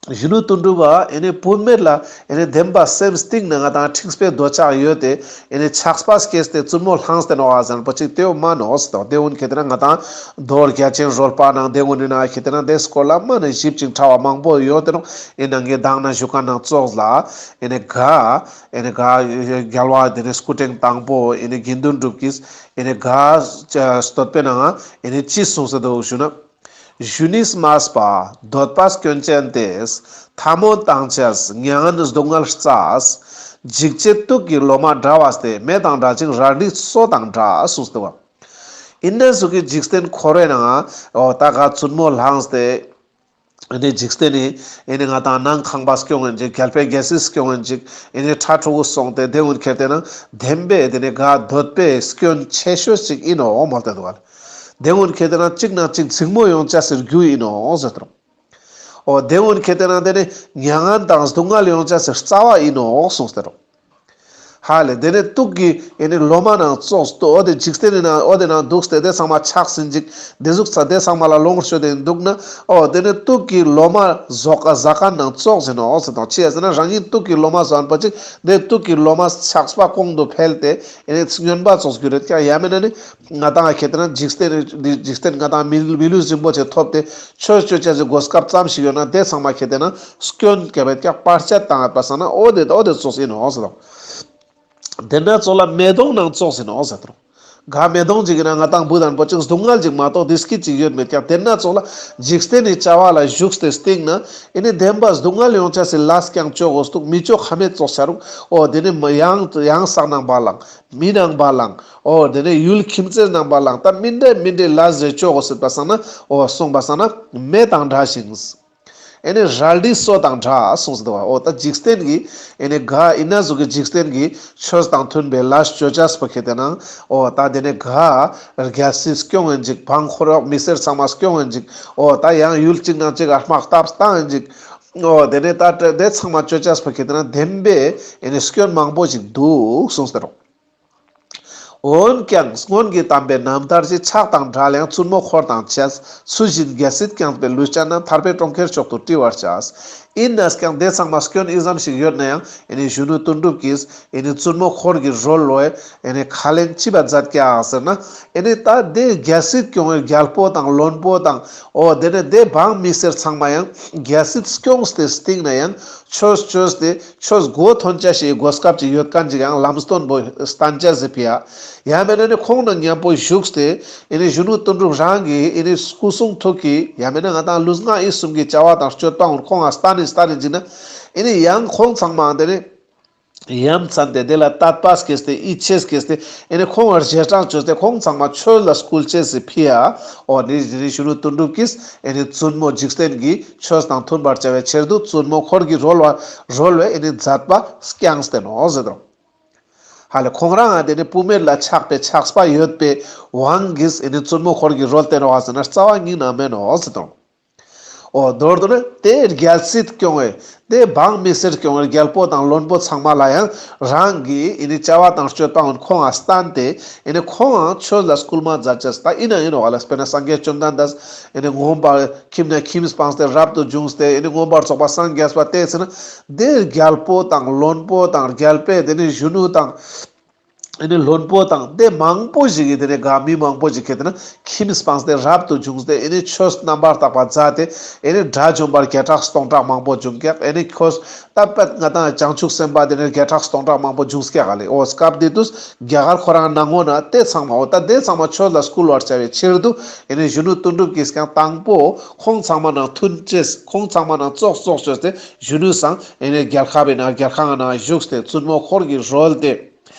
གཞོན་ནུ་དོན་གྲུབ་པ་ཨེ་ནི་བུད་མེད་ལ་ཨེ་ནི་བདེན་པ་སེམས་གཏིང་ན་ང་དང་འཁྲིག་པའི་འདོད་ཆགས་ཡོད་དེ་ཨེ་ནི་ཆགས་པ་སྐྱེས་ཏེ་བཙུན་མོ་བླངས་ཏེ་ནོག་ཨ་ཟེར་པོ་ཅིག་དེའུ་མ་ནོག་ཟེར་དང་དེ་འུན་ཁེ་ཏེ་ན་ང་དང་མདོ་རྒྱ་ཆེན་རོལ་པ་ནང་དེ་འུན་ནི་ན་ཁེ་ཏེ་ན་དེ་སྐོར་ལ་མ་ནི་ཞིབ་ཅིང་ཕྲ་བ་མང་པོ་ཡོད་དེ་ནོག་ཨེ་ནང་གི་དང་ན་ཞུ་མཁན་ནང་ཙོགས་ལ་ཨེ་ནི་ག་ཨེ་ནི་ག་རྒྱལ་བ་དེ་ནི་སྐུ་ཕྲེང་དང་པོ་ཨེ་ནི་དགེ་འདུན་གྲུབ་ཀྱིས་ཨེ་ནི་ག་བསྟོད་པའི་ནང་ཨེ་ནི་ཅི་གསུངས་ཏེ་འདུག་ཞུ་ན། གཞོན་ནུས་སྨྲས་པ། འདོད་པ་སྐྱོན་ཅན་ཏེ། ཐལ་མོ་བཏང་བྱས་མྱ་ངན་སྡུག་བསྔལ་རྩ། འཇིགས་བྱེད་དུག་གི་ལོ་མ་འདྲ་བ་སྟེ། མེ་དང་འདྲ་ཅིང་རལ་གྲིའི་སོ་དང་འདྲ་གསུངས་ཏེ་བ། ཡིན་ན་ཟུག་གི་འཇིག་རྟེན་འཁོར་བའི་ནང་འོ་ད་ག་བཙུན་མོ་བླངས་ཏེ། ཨེ་ནི་འཇིག་རྟེན་ནི་ཨེ་ནི་ང་དང་ནང་ཁང་པ་སྐྱོང་ཡིན་ཅིག་རྒྱལ་པོའི་རྒྱལ་སྲིད་སྐྱོང་ཡིན་ཅིག་ཨེ་ནི་ཁྲ་ཕྲུ་གུ་སོང་སྟེ་དེ་འུན་ཁེ་ཏེ་ན་བདེན་པའི་དེ་ནི་ག་འདོད་པའི་སྐྱོན་ཆེ་ཤོས་ཅིག་ཡིན་ནོག་མོལ་ཏེ་འདུག་ག་ལེ། དེ་འུན་ཁེ་ཏེ་ན་གཅིག་ན་གཅིག་འཛིང་མོ་ཡོང་ཅེས་སི་རྒྱུ་ཡིན་ནོག་ཟེར་ཏེ་རུང་། འོ་དེ་འུན་ཁེ་ཏེ་ན་དེ་ནི་མྱ་ངན་དང་སྡུག་བསྔལ་ཡོང་ཅེས་སི་རྩ་བ་ཡིན་ནོག་གསུངས་ཏེ་རུང་། ཧ་ལེ་དེ་ནི་དུག་གི་ཨེ་ནི་ལོ་མ་ནང་ཙོགས་ཏོ་འོ་དེ་འཇིག་རྟེན་ནི་ནང་འོ་དེ་ནང་འདུག་སྟེ་དེ་ཚང་མ་ཆགས་ཟིན་ཅིག་དེ་ཟུག་ཚ་དེ་ཚང་མ་ལ་ལོངས་སྤྱོད་དེ་འདུག་ན་འོ་དེ་ནི་དུག་གི་ལོ་མ་ཟོག་ག་ཟ་མཁན་ནང་ཙོགས་ཡིན་ནོག་ཟེར་དང་ཅི་ཡ་ཟེར་ན་རང་ཉིད་དུག་གི་ལོ་མ་ཟོ་མཁན་པོ་ཅིག་དེ་དུག་གི་ལོ་མ་ཆགས་པ་གོང་དུ་འཕེལ་ཏེ་ཨེ་ནི་སྨྱོན་པ་ཙོགས་གྱུར་རེད་ཀྱང་ཡ་མེད་ན་ནི། ང་དང་ཁེ་ཏེ་ན་འཇིག་རྟེན་འཇིག་རྟེན་ང་དང་མི་མི་ལུས་རིན་པོ་ཆེ་ཐོབ་སྟེ་ཆོས་སྤྱོད་ཅེས་སི་གོ་སྐབས་ཙམ་ཞིག་ཡོད་ན་དེ་ཚང་མ་ཁེ་ཏེ་ན་སྐྱོན་སྐྱེ་བའི་ཀྱག་བར་ཆད་བཏང་ཡོད་པ་སང་ན་འོ་དེ་འོ་དེ་ཙོགས་ཡིན་ནོག་ཟེར་དང་། དེ་ན་ཙོགས་ལ་མེ་དོང་ནང་ཙོགས་ཡིན་ནོག་ཟེར་དང་། ག་མེ་དོང་ཅིག་ཡིན་ན་ང་དང་བུ་དང་པོ་ཅིག་སྡུག་བསྔལ་ཅིག་མ་གཏོགས་བདེ་སྐྱིད་ཅིག་ཡོད་མེད་ཀྱག་དེ་ན་ཙོགས་ལ་འཇིག་རྟེན་ནི་བྱ་བ་ལ་ཞུགས་ཏེ་སྟིང་ན་ཨེ་ནི་བདེན་པ་སྡུག་བསྔལ་ཡོང་ཅེས་སི་ལས་ཀྱང་ཅོ་དགོས་འདུག་མི་ཅོ་ཁ་མེད་ཙོགས་ཆ་རུག་འོ་དེ་ནི་ཡང་ཡང་སག་ནང་བ་ལང་། མི་ནང་བ་ལང་། འོ་དེ་ནས་ཡུལ་ཁྱིམ་མཚེས་ནང་བ་ལང་། ད་མི་འདྲ་མི་འདྲའི་ལས་རེ་ཅོ་དགོས་སྲིད་པ་སང་ན། འོ་སོང་པ་སང་ན་མེ་དང་འདྲ་ཞིང་། ཨེ་ནེ་རལ་གྲི་སོ་དང་འདྲ་གསུངས་ཏེ་འདུག་པ། འོ་ད་འཇིག་རྟེན་གྱི་ཨེ་ནེ་ག་ཨི་ན་ཟུག་གི་འཇིག་རྟེན་གྱི་ཆོས་དང་མཐུན་པའི་ལས་ཅོ་ཅེས་པོ་ཁེ་ཏེ་ན་འོ་ད་དེ་ནེ་ག་རྒྱལ་སྲིད་སྐྱོང་ཡིན་ཅིག། འབངས་འཁོར་གཡོག་མི་སེར་ཚང་མ་སྐྱོང་ཡིན་ཅིག། འོ་ད་ཡང་ཡུལ་གཅིག་ནང་གཅིག་ག་དམག་བཏབ་བཏང་ཡིན་ཅིག། འོ་དེ་ནེ་ད་དེ་ཚང་མ་ཅོ་ཅེས་པོ་ཁེ་ཏེ་ན་བདེན་པའི་ཨེ་ནེ་སྐྱོན་མང་པོ་ཞིག་འདུག་གསུངས་ཏེ་འདུག། འོན་ཀྱང་སྔོན་གྱི་དམ་པའི་རྣམ་ཐར་ཞིག་ཕྱག་དང་འབྲེལ་ཡང་བཙུན་མོ་འཁོར་དང་བཅས་ཚུལ་བཞིན་རྒྱལ་སྲིད་བསྐྱངས་པའི་ལུས་ཅན་རྣམས་ཐར་པའི་གྲོང་ཁྱེར་མཆོག་ཏུ་དྲི་བར་བྱ། ཡིན་ནའང་དེ་ཚང་མ་སྐྱོན་ཨི་ཙམ་ཞིག་ཡོད་ན་ཡང་ཨེ་ནེ་གཞོན་ནུ་དོན་གྲུབ་ཀྱིས་ཨེ་ནེ་བཙུན་མོ་འཁོར་གྱི་རོལ་བོའི་ཨེ་ནེ་ཁས་ལེན་ཅི་བ་མཛད་ཀྱག་ཟེར་ན། ཨེ་ནེ་ད་དེ་རྒྱལ་སྲིད་སྐྱོང་བའི་རྒྱལ་པོ་དང་བློན་པོ་དང་འོ་དེ་ནེ་དེ་འབངས་མི་སེར་ཚང་མ་ཡང་རྒྱལ་སྲིད་སྐྱོངས་ཏེ་སྟིང་ནེ་ཡང་ཆོས་ཅོས་ཏེ་ཆོས་གོ་ཐོན་ཅེས་ཤིག་གོ་སྐབས་ཅིག་ཡོད་མཁན་ཅིག་ཡང་ལམ་སྟོན་པོ་བསྟན་ཅེས་ཟེར་ཕི་ཡ། ཡང་མེད་ན་ནི་ཁོང་ནང་མཉམ་པོ་བཞུགས་ཏེ་ཨེ་ནེ་གཞོན་ནུ་དོན་གྲུབ་རང་གི་ཨེ་ནེ་སྐུ་གསུང་ཐུགས་ཀྱི་ཡང་མེད་ན་ང་ཏང་ལུས་ངག་ཡིད་གསུམ་གྱི་བྱ་བ་དང་སྤྱོད་པ་ཁོང་ང་སྟན་ནེ་སྟན་ནེ་ཅིག་ན་ཨེ་ནེ་ཡང་ཁོང་ཚང་མ་དེ་ནེ་ཡ་མཚན་ཏེ་དེ་ལ་དད་པ་སྐྱེས་ཏེ་ཡིད་ཆེས་སྐྱེས་ཏེ་ཨེ་ནེ་ཁོང་ང་རྗེས་འབྲང་ཅོས་ཏེ་ཁོང་ཚང་མ་ཆོས་ལ་སྐུལ་ཅེས་སི་ཕི་ཡ། འོ་ནི་གཞོན་ནུ་དོན་གྲུབ་ཀྱིས་ཨེ་ནེ་བཙུན་མོ་འཇིག་རྟེན་གྱི་ཆོས་དང་མཐུན་པར་བྱ་བའི་ཕྱིར་དུ་བཙུན་མོ་འཁོར་གྱི་རོལ་བ་རོལ་བའི་ཨེ་ནེ་མཛད་པ་བསྐྱངས་ཏེ་ནོག་ཟེར་དོ། ཧ་ལེ་ཁོང་རང་ང་དེ་ནེ་བུད་མེད་ལ་ཆགས་པའི་ཆགས་པ་ཡོད་པའི་དབང་གིས་ཨེ་ནེ་བཙུན་མོ་འཁོར་གྱི་རོལ་བསྟན་རོགས་ཟེར་ན་རྩ་བ་ཉིད་ནས་མེན་ནོག་ཟེར་དོ། འོ་མདོར་བསྡུ་ན་དེ་རྒྱལ་སྲིད་སྐྱོང་བའི་དེ་འབངས་མི་སེར་སྐྱོང་བའི་རྒྱལ་པོ་དང་བློན་པོ་ཚང་མ་ལ་ཡང་རང་གི་ཨེ་ནེ་བྱ་བ་དང་སྤྱོད་པའང་ཁོང་ང་སྟན་ཏེ་ཨེ་ནེ་ཁོང་ང་ཆོས་ལ་སྐུལ་མ་མཛད་ཅེས་ད་ཨིན་ན་ཨིན་ནོག་ལ། དཔེར་ན་སངས་རྒྱས་བཅོམ་ལྡན་འདས་ཨེ་ནེ་མངོན་པར་ཁྱིམ་ནས་ཁྱིམ་སྤངས་ཏེ་རབ་ཏུ་བྱུང་སྟེ་ཨེ་ནེ་མངོན་པར་རྫོགས་པ་སངས་རྒྱས་པ་དེ་ཟེར་ན་དེ་རྒྱལ་པོ་དང་བློན་པོ་དང་རྒྱལ་པོ་དེ་ནེ་གཞོན་ནུ་དང་ཨེ་ནེ་བློན་པོ་དང་དེ་མང་པོ་ཞིག་གི་དེ་ནེ་ག་མི་མང་པོ་ཞིག་གི་དེ་ནེ་ཁྱིམ་སྤངས་ཏེ་རབ་ཏུ་བྱུང་སྟེ་ཨེ་ནེ་ཆོས་རྣམ་པར་དག་པ་མཛད་དེ་ཨེ་ནེ་དགྲ་བཅོམ་པ་བརྒྱ་ཕྲག་སྟོང་ཕྲག་མང་པོ་བྱུང་ཀྱག། ཨེ་ནེ་ཁོས་ད་པད་ང་ཏང་བྱང་ཆུབ་སེམས་དཔའ་དེ་ནེ་བརྒྱ་ཕྲག་སྟོང་ཕྲག་མང་པོ་བྱུང་ཀྱག་ལེ། འོ་སྐབས་དེ་དུས་རྒྱ་གར་ཁོ་རང་ནང་ངོ་ན་དེ་ཚང་མ་འོ་ད་དེ་ཚང་མ་ཆོས་ལ་སྐུལ་བར་བྱ་བའི་ཕྱིར་དུ་ཨེ་ནེ་གཞོན་ནུ་དོན་གྲུབ་ཀྱིས་ཀྱང་དང་པོ་ཁོང་ཚང་མ་ནང་མཐུན་ཅེས་ཁོང་ཚང་མ་ནང་ཙོགས་ཙོགས་ཅོས་ཏེ་གཞོན་ནུ་སང་ཨེ་ནེ་རྒྱལ་ཁབ་ཨིན་ན་རྒྱལ་ཁང་ནང་བཞུགས་ཏེ་བཙུན་མོ་འཁོར་གྱི་རོལ་ཏེ་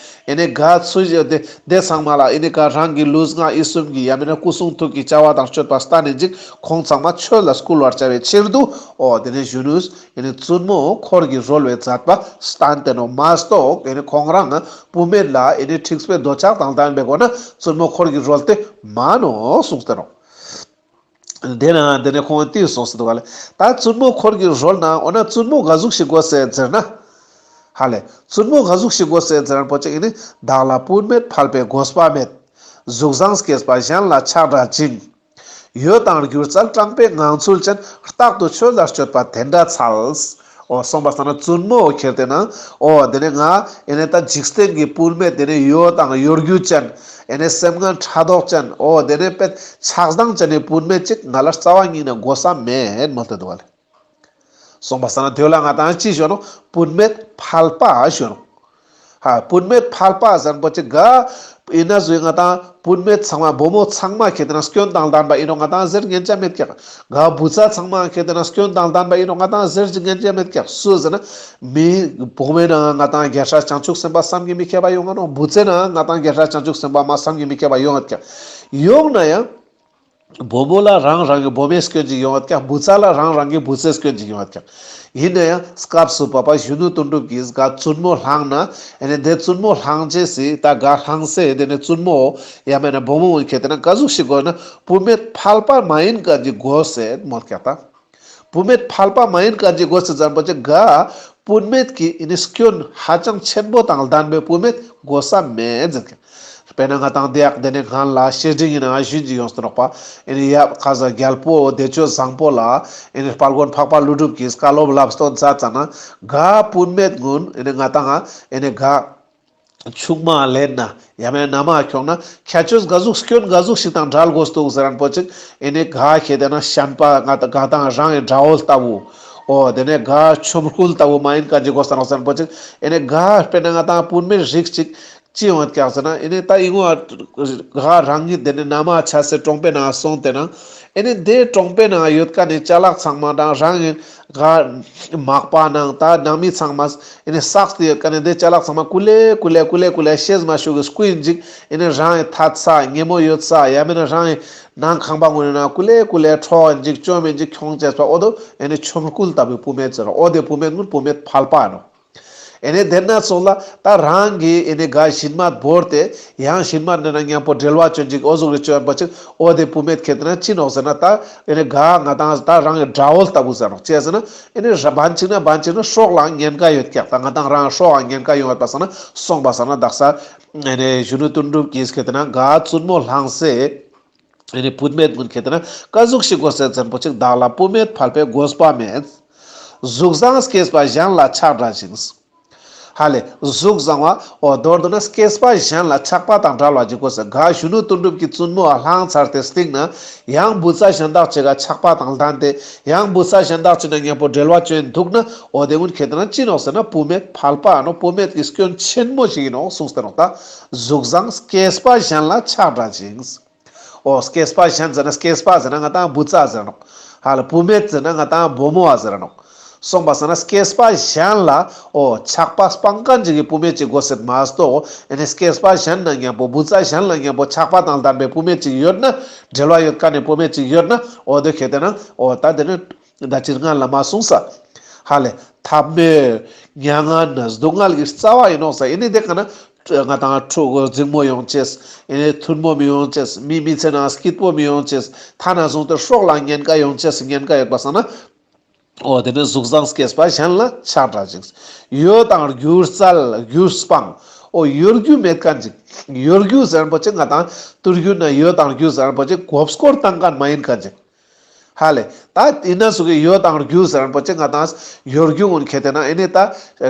ཨེ་ནེ་ག་ཚུལ་བཞིན་དེ་དེ་ཚང་མ་ལ་ཨེ་ནེ་ག་རང་གི་ལུས་ངག་ཡིད་གསུམ་གྱི་ཡང་མེན་ན་སྐུ་གསུང་ཐུགས་ཀྱི་བྱ་བ་དང་སྤྱོད་པ་སྟན་ནེ་ཅིག་ཁོང་ཚང་མ་ཆོས་ལ་སྐུལ་བར་བྱ་བའི་ཕྱིར་དུ་འོ་དེ་ནེ་གཞོན་ནུས་ཨེ་ནེ་བཙུན་མོ་འཁོར་གྱི་རོལ་བའི་མཛད་པ་སྟན་ཏེ་ནོག་མ་གཏོགས་ཨེ་ནེ་ཁོང་རང་བུད་མེད་ལ་ཨེ་ནེ་འཁྲིག་པའི་འདོད་ཆགས་དང་ལྡན་པའི་སྒོ་ནས་བཙུན་མོ་འཁོར་གྱི་རོལ་ཏེ་མ་ནོག་གསུངས་ཏེ་ནོག། དེ་ན་དེ་ནེ་ཁོང་ཏི་སོང་སེ་འདུག་ག་ལེ། ད་བཙུན་མོ་འཁོར་གྱི་རོལ་ན་འོ་ན་བཙུན་མོ་ག་ཟུག་ཞིག་དགོས་སེ་ཟེར་ན། ཧ་ལེ། བཙུན་མོ་ག་ཟུག་ཞིག་དགོས་སེ་ཟེར་ན་པོ་ཅིག་ཨིན་ནི་བདག་ལ་བུད་མེད་ཕལ་པའི་དགོས་པ་མེད། གཟུགས་བཟང་སྐྱེས་པ་གཞན་ལ་ཆགས་བྲལ་ཅིང་། ཡོད་དང་སྒྱུ་རྩལ་དྲང་པོའི་ངང་ཚུལ་ཅན། རྟག་ཏུ་ཆོས་ལ་སྤྱོད་པ་དེ་འདྲ་འཚལ། འོ་སོང་པ་སང་ན་བཙུན་མོ་ཁྱེར་ཏེ་ན་འོ་དེ་ནེ་ང་ཨེ་ནེ་ད་འཇིག་རྟེན་གྱི་བུད་མེད་དེ་ནེ་ཡོད་དང་ཡོད་རྒྱུ་ཅན་ཨེ་ནེ་སེམས་ངན་ཕྲག་དོག་ཅན་འོ་དེ་ནེ་པད་ཆགས་སྡང་ཅན་ནི་བུད་མེད་ཅིག་ང་ལ་རྩ་བ་ཉིད་ནས་དགོས་ས་མེད་མོལ་ཏེ་འདུག་ག་ལེ། སོང་པ་སང་ན་དེ་ལ་ང་ཏང་ཅི་ཞུ་ནོག་བུད་མེད་ཕལ་པ་ཞུ་ནོག། ཧ་བུད་མེད་ཕལ་པ་ཟེར་པོ་ཅིག་ག་ཨིན་ན་ཟུག་ང་ཏང་བུད་མེད་ཚང་མ་བུ་མོ་ཚང་མ་ཁྱེར་ཏེ་ན་སྐྱོན་དང་ལྡན་པ་ཨིན་ནོག་ང་ཏང་ཟེར་ཉན་ཅེས་མེད་ཀྱག། ག་བུ་ཚ་ཚང་མ་ཁྱེར་ཏེ་ན་སྐྱོན་དང་ལྡན་པ་ཨིན་ནོག་ང་ཏང་ཟེར་ཉན་ཅེས་མེད་ཀྱག། སུ་ཟེར་ན་མི་བུ་མོའི་ནང་ང་ཏང་རྒྱལ་སྲས་བྱང་ཆུབ་སེམས་དཔའ་བསམ་གྱིས་མི་ཁྱབ་པ་ཡོང་ང་ནོག། བུ་ཚའི་ནང་ང་ཏང་རྒྱལ་སྲས་བྱང་ཆུབ་སེམས་དཔའ་མ་བསམ་གྱིས་མི་ཁྱབ་པ་ཡོང་ང་ཀྱག། ཡོང་ན་ཡང་བུ་མོ་ལ་རང་རང་གི་བུ་མོའི་སྐྱོན་ཅིག་ཡོང་ཡོད་ཀྱག། བུ་ཚ་ལ་རང་རང་གི་བུ་ཚའི་སྐྱོན་ཅིག་ཡོང་ཡོད་ཀྱག། ཡིན་ན་ཡང་སྐབས་སུ་བབ་པ་གཞོན་ནུ་དོན་གྲུབ་ཀྱིས་ག་བཙུན་མོ་བླངས་ན་ཨེ་ནེ་དེ་བཙུན་མོ་བླངས་ཅེས་སི་ད་ག་བླངས་སེ་དེ་ནེ་བཙུན་མོ་ཡང་མེད་ན་བུ་མོ་འོན་ཁྱེར་ཏེ་ན་ག་ཟུག་ཞིག་དགོས་ན་བུད་མེད་ཕལ་པ་མ་ཡིན་མཁན་ཅིག་དགོས་སེ་མོལ་ཀྱག་ད། བུད་མེད་ཕལ་པ་མ་ཡིན་མཁན་ཅིག་དགོས་སེ་ཟེར་པོ་ཅིག་ག་བུད་མེད་ཀྱི་ཨེ་ནེ་སྐྱོན་ཧ་ཅང་ཆེན་པོ་དང་ལྡན་པའི་བུད་མེད་དགོས་ས་མེད་ཟེར་ཀྱག། དཔེར་ན་ང་ཏང་དེ་ཡག་དེ་ནེ་སྔན་ལ་བཤེས་སྤྲིང་ཡིན་ན་ཞུ་ཅིག་ཡོངས་ཏེ་ནོག་པ། ཨེ་ནེ་ཡབ་ཁ་ཟ་རྒྱལ་པོ་བདེ་སྤྱོད་བཟང་པོ་ལ་ཨེ་ནེ་དཔལ་མགོན་འཕགས་པ་ཀླུ་སྒྲུབ་ཀྱིས་བཀའ་སློབ་ལབ་སྟོན་མཛད་ཙ་ན་ག་བུད་མེད་ཀུན་ཨེ་ནེ་ང་ཏང་ཨེ་ནེ་ག་ཆུང་མ་ལེན་ན་ཡང་མེད་ན་མ་ཁྱོང་ན་ཁྱད་ཆོས་ག་ཟུག་སྐྱོན་ག་ཟུག་ཞིག་དང་བྲལ་དགོས་འདུག་ཟེར་རན་པོ་ཅིག་ཨེ་ནེ་ག་ཁྱེར་ཏེ་ན་བཤན་པ་ང་ཏང་ག་ཏང་རང་གི་དགྲ་བོ་ལྟ་བུ། འོ་དེ་ནེ་ག་ཆོམ་རྐུན་ལྟ་བུ་མ་ཡིན་མཁན་ཅིག་དགོས་ས་ནོག་ཟེར་རན་པོ་ཅིག་ཨེ་ནེ་ག་དཔེར་ན་ང་ཏང་བུད་མེད་རིགས་ཅིག་ ཅི་ཡོང་ཀྱག་ཟེར་ན་ཨེ་ནེ་ད་ཨི་ངོ་ག་རང་གི་དེ་ནེ་ན་མ་ཆ་སེ་གྲོང་པའི་ནང་སོང་སྟེ་ན་ཨེ་ནེ་དེ་གྲོང་པའི་ནང་ཡོད་ཀ་ནེ་ཅ་ལག་ཚང་མ་དང་རང་གི་ག་མག་པ་ནང་ད་ནང་མི་ཚང་མ་ཨེ་ནེ་བསགས་ཏེ་ཡོད་ཀ་ནེ་དེ་ཅ་ལག་ཚང་མ་ཀུ་ལེ་ཀུ་ལེ་ཀུ་ལེ་ཀུ་ལེ་ཤེས་མ་ཞུ་གི་སྐུ་ཡིན་ཅིག་ཨེ་ནེ་རང་གི་ཐད་ས་ཉེ་མོ་ཡོད་ས་ཡ་མེད་ན་རང་གི་ནང་ཁང་པ་ངོ་ནེ་ན་ཀུ་ལེ་ཀུ་ལེ་འཕྲོ་ཡིན་ཅིག་བཅོམ་ཡིན་ཅིག་ཁྱོང་ཅེས་པ་འོ་དོ་ཨེ་ནེ་ཆོམ་རྐུན་ལྟ་བུའི་བུད་མེད་ཟེར་རོ། འོ་དེ་བུད་མེད་ངུན་བུད་མེད་ཕལ་པ་ནོག་ཨེ་ནེ་དེ་ན་སོང་ལ་ད་རང་གི་ཨེ་ནེ་ག་ཞིན་མ་བོར་ཏེ་ཡང་ཞིན་མ་ནེ་ན་མཉམ་པོ་འབྲེལ་བ་ཅོ་ཅིག་འོ་ཟུག་རེ་ཅོ་ཡོད་པ་ཅིག་འོ་དེ་བུད་མེད་ཁེ་ཏེ་ན་ཅི་ནོག་ཟེར་ན་ད་ཨེ་ནེ་ག་ང་དང་ད་རང་གི་དགྲ་བོ་ལྟ་བུ་ཟེར་ནོག་ཅི་ཟེར་ན་ཨེ་ནེ་ར་བན་ཅིག་ན་བན་ཅིག་ན་སྲོག་ལ་ཉེན་ཁ་ཡོད་ཀྱག་ད་ང་དང་རང་སྲོག་ལ་ཉེན་ཁ་ཡོང་ཡོད་པ་སང་ན་སོང་པ་སང་ན་དག་ས་ཨེ་ནེ་གཞོན་ནུ་དོན་གྲུབ་ཀྱིས་ཁེ་ཏེ་ན་ག་བཙུན་མོ་བླངས་སེ། ཨེ་ནེ་བུད་མེད་ཀུན་ཁེ་ཏེ་ན་ཀ་ཟུག་ཤིག་དགོས་ཟེར་ཙམ་པོ་ཅིག་བདག་ལ་བུད་མེད་ཕལ་པའི་དགོས་པ་མེད། གཟུགས་བཟང་སྐྱེས་པ་གཞན་ལ་ཆགས་འདྲ་ཞིང་། ཧ་ལེ་གཟུགས་བཟང་བ་འོ་མདོར་བསྡུ་ན་སྐྱེས་པ་གཞན་ལ་ཆགས་པ་དང་བྲལ་བ་ཅིག་དགོས་ཟེར། ག་གཞོན་ནུ་དོན་གྲུབ་ཀྱི་བཙུན་མོ་བ་བླངས་ཚར་ཏེ་སྟིང་ན་ཡང་བུ་ཚ་གཞན་དག་ཅིག་ག་ཆགས་པ་དང་ལྡན་ཏེ་ཡང་བུ་ཚ་གཞན་དག་ཅིག་ན་མཉམ་པོ་འབྲེལ་བ་ཅོ་ཡིན་འདུག་ན་འོ་དེ་ཀུན་ཁེ་ཏེ་ན་ཅི་ནོག་ཟེར་ན་བུད་མེད་ཕལ་པ་ནོག་བུད་མེད་ཀྱི་སྐྱོན་ཆེན་མོ་ཞིག་ཡིན་ནོག་གསུངས་ཏེ་ནོག་ད་གཟུགས་བཟང་སྐྱེས་པ་གཞན་ལ་ཆགས་འདྲ་ཞིང་། འོ་སྐྱེས་པ་གཞན་ཟེར་ན་སྐྱེས་པ་ཟེར་ན་ང་དང་བུ་ཚ་ཟེར་ནོག་ཧ་ལ་བུད་མེད་ཟེར་ན་ང་དང་བུ་མོ་བ་ཟེར་ནོག་སོང་པ་སང་ན་སྐྱེས་པ་གཞན་ལ་འོ་ཆགས་པ་སྤང་མཁན་ཅིག་གི་བུད་མེད་ཅིག་དགོས་ཟེར་མ་གཏོགས་ཨེ་ནེ་སྐྱེས་པ་གཞན་ན་མཉམ་པོ་བུ་ཚ་གཞན་ལ་མཉམ་པོ་ཆགས་པ་དང་ལྡན་པའི་བུད་མེད་ཅིག་ཡོད་ན་འབྲེལ་བ་ཡོད་མཁན་ནི་བུད་མེད་ཅིག་ཡོད་ན་འོ་དེ་ཁེ་ཏེ་ན་འོ་ད་དེ་ནི་ད་ཅི་སྔ་ལ་མ་གསུངས་ས། ཧ་ལེ་ཐབས་མེད་མྱ་ངན་ན་སྡུག་བསྔལ་གྱི་རྩ་བ་ཡིན་ནོག་ས། ཨེ་ནེ་དེ་ཀ་ན་ང་དང་ཕྲུ་གུ་འཛིང་མོ་ཡོང་ཅེས། ཨེ་ནེ་མཐུན་མོ་མི་ཡོང་ཅེས། མི་མི་ཚེ་ནང་སྐྱིད་པོ་མི་ཡོང་ཅེས། ཐ་ན་བཟུང་སྟེ་སྲོག་ལ་ཉེན་ཁ་ཡོང་ཅེས་སི་ཉེན་ཁ་ཡོད་པ་སང་ན། འོ་དེ་ནི་གཟུགས་བཟང་སྐྱེས་པ་གཞན་ལ་ཆགས་འདྲ་ཞིང་། གཡོ་དང་རྒྱུ་བཙལ་རྒྱུ་སྤང་། འོ་གཡོ་སྒྱུ་མེད་མཁན་ཅིག་གཡོ་སྒྱུ་ཟེར་མཁན་པོ་ཅིག་ང་དང་དུར་རྒྱུ་ན་གཡོ་དང་རྒྱུ་ཟེར་མཁན་པོ་ཅིག་མགོ་སྐོར་བཏང་མཁན་མ་ཡིན་མཁན་ཅིག་ཧ་ལེ། ད་ཡིན་ན་སུ་གི་གཡོ་དང་རྒྱུ་ཟེར་མཁན་པོ་ཅིག་ང་དང་གཡོ་སྒྱུ་ཀུན་ཁེ་ཏེ་ན་ཨེ་ནེ་ད་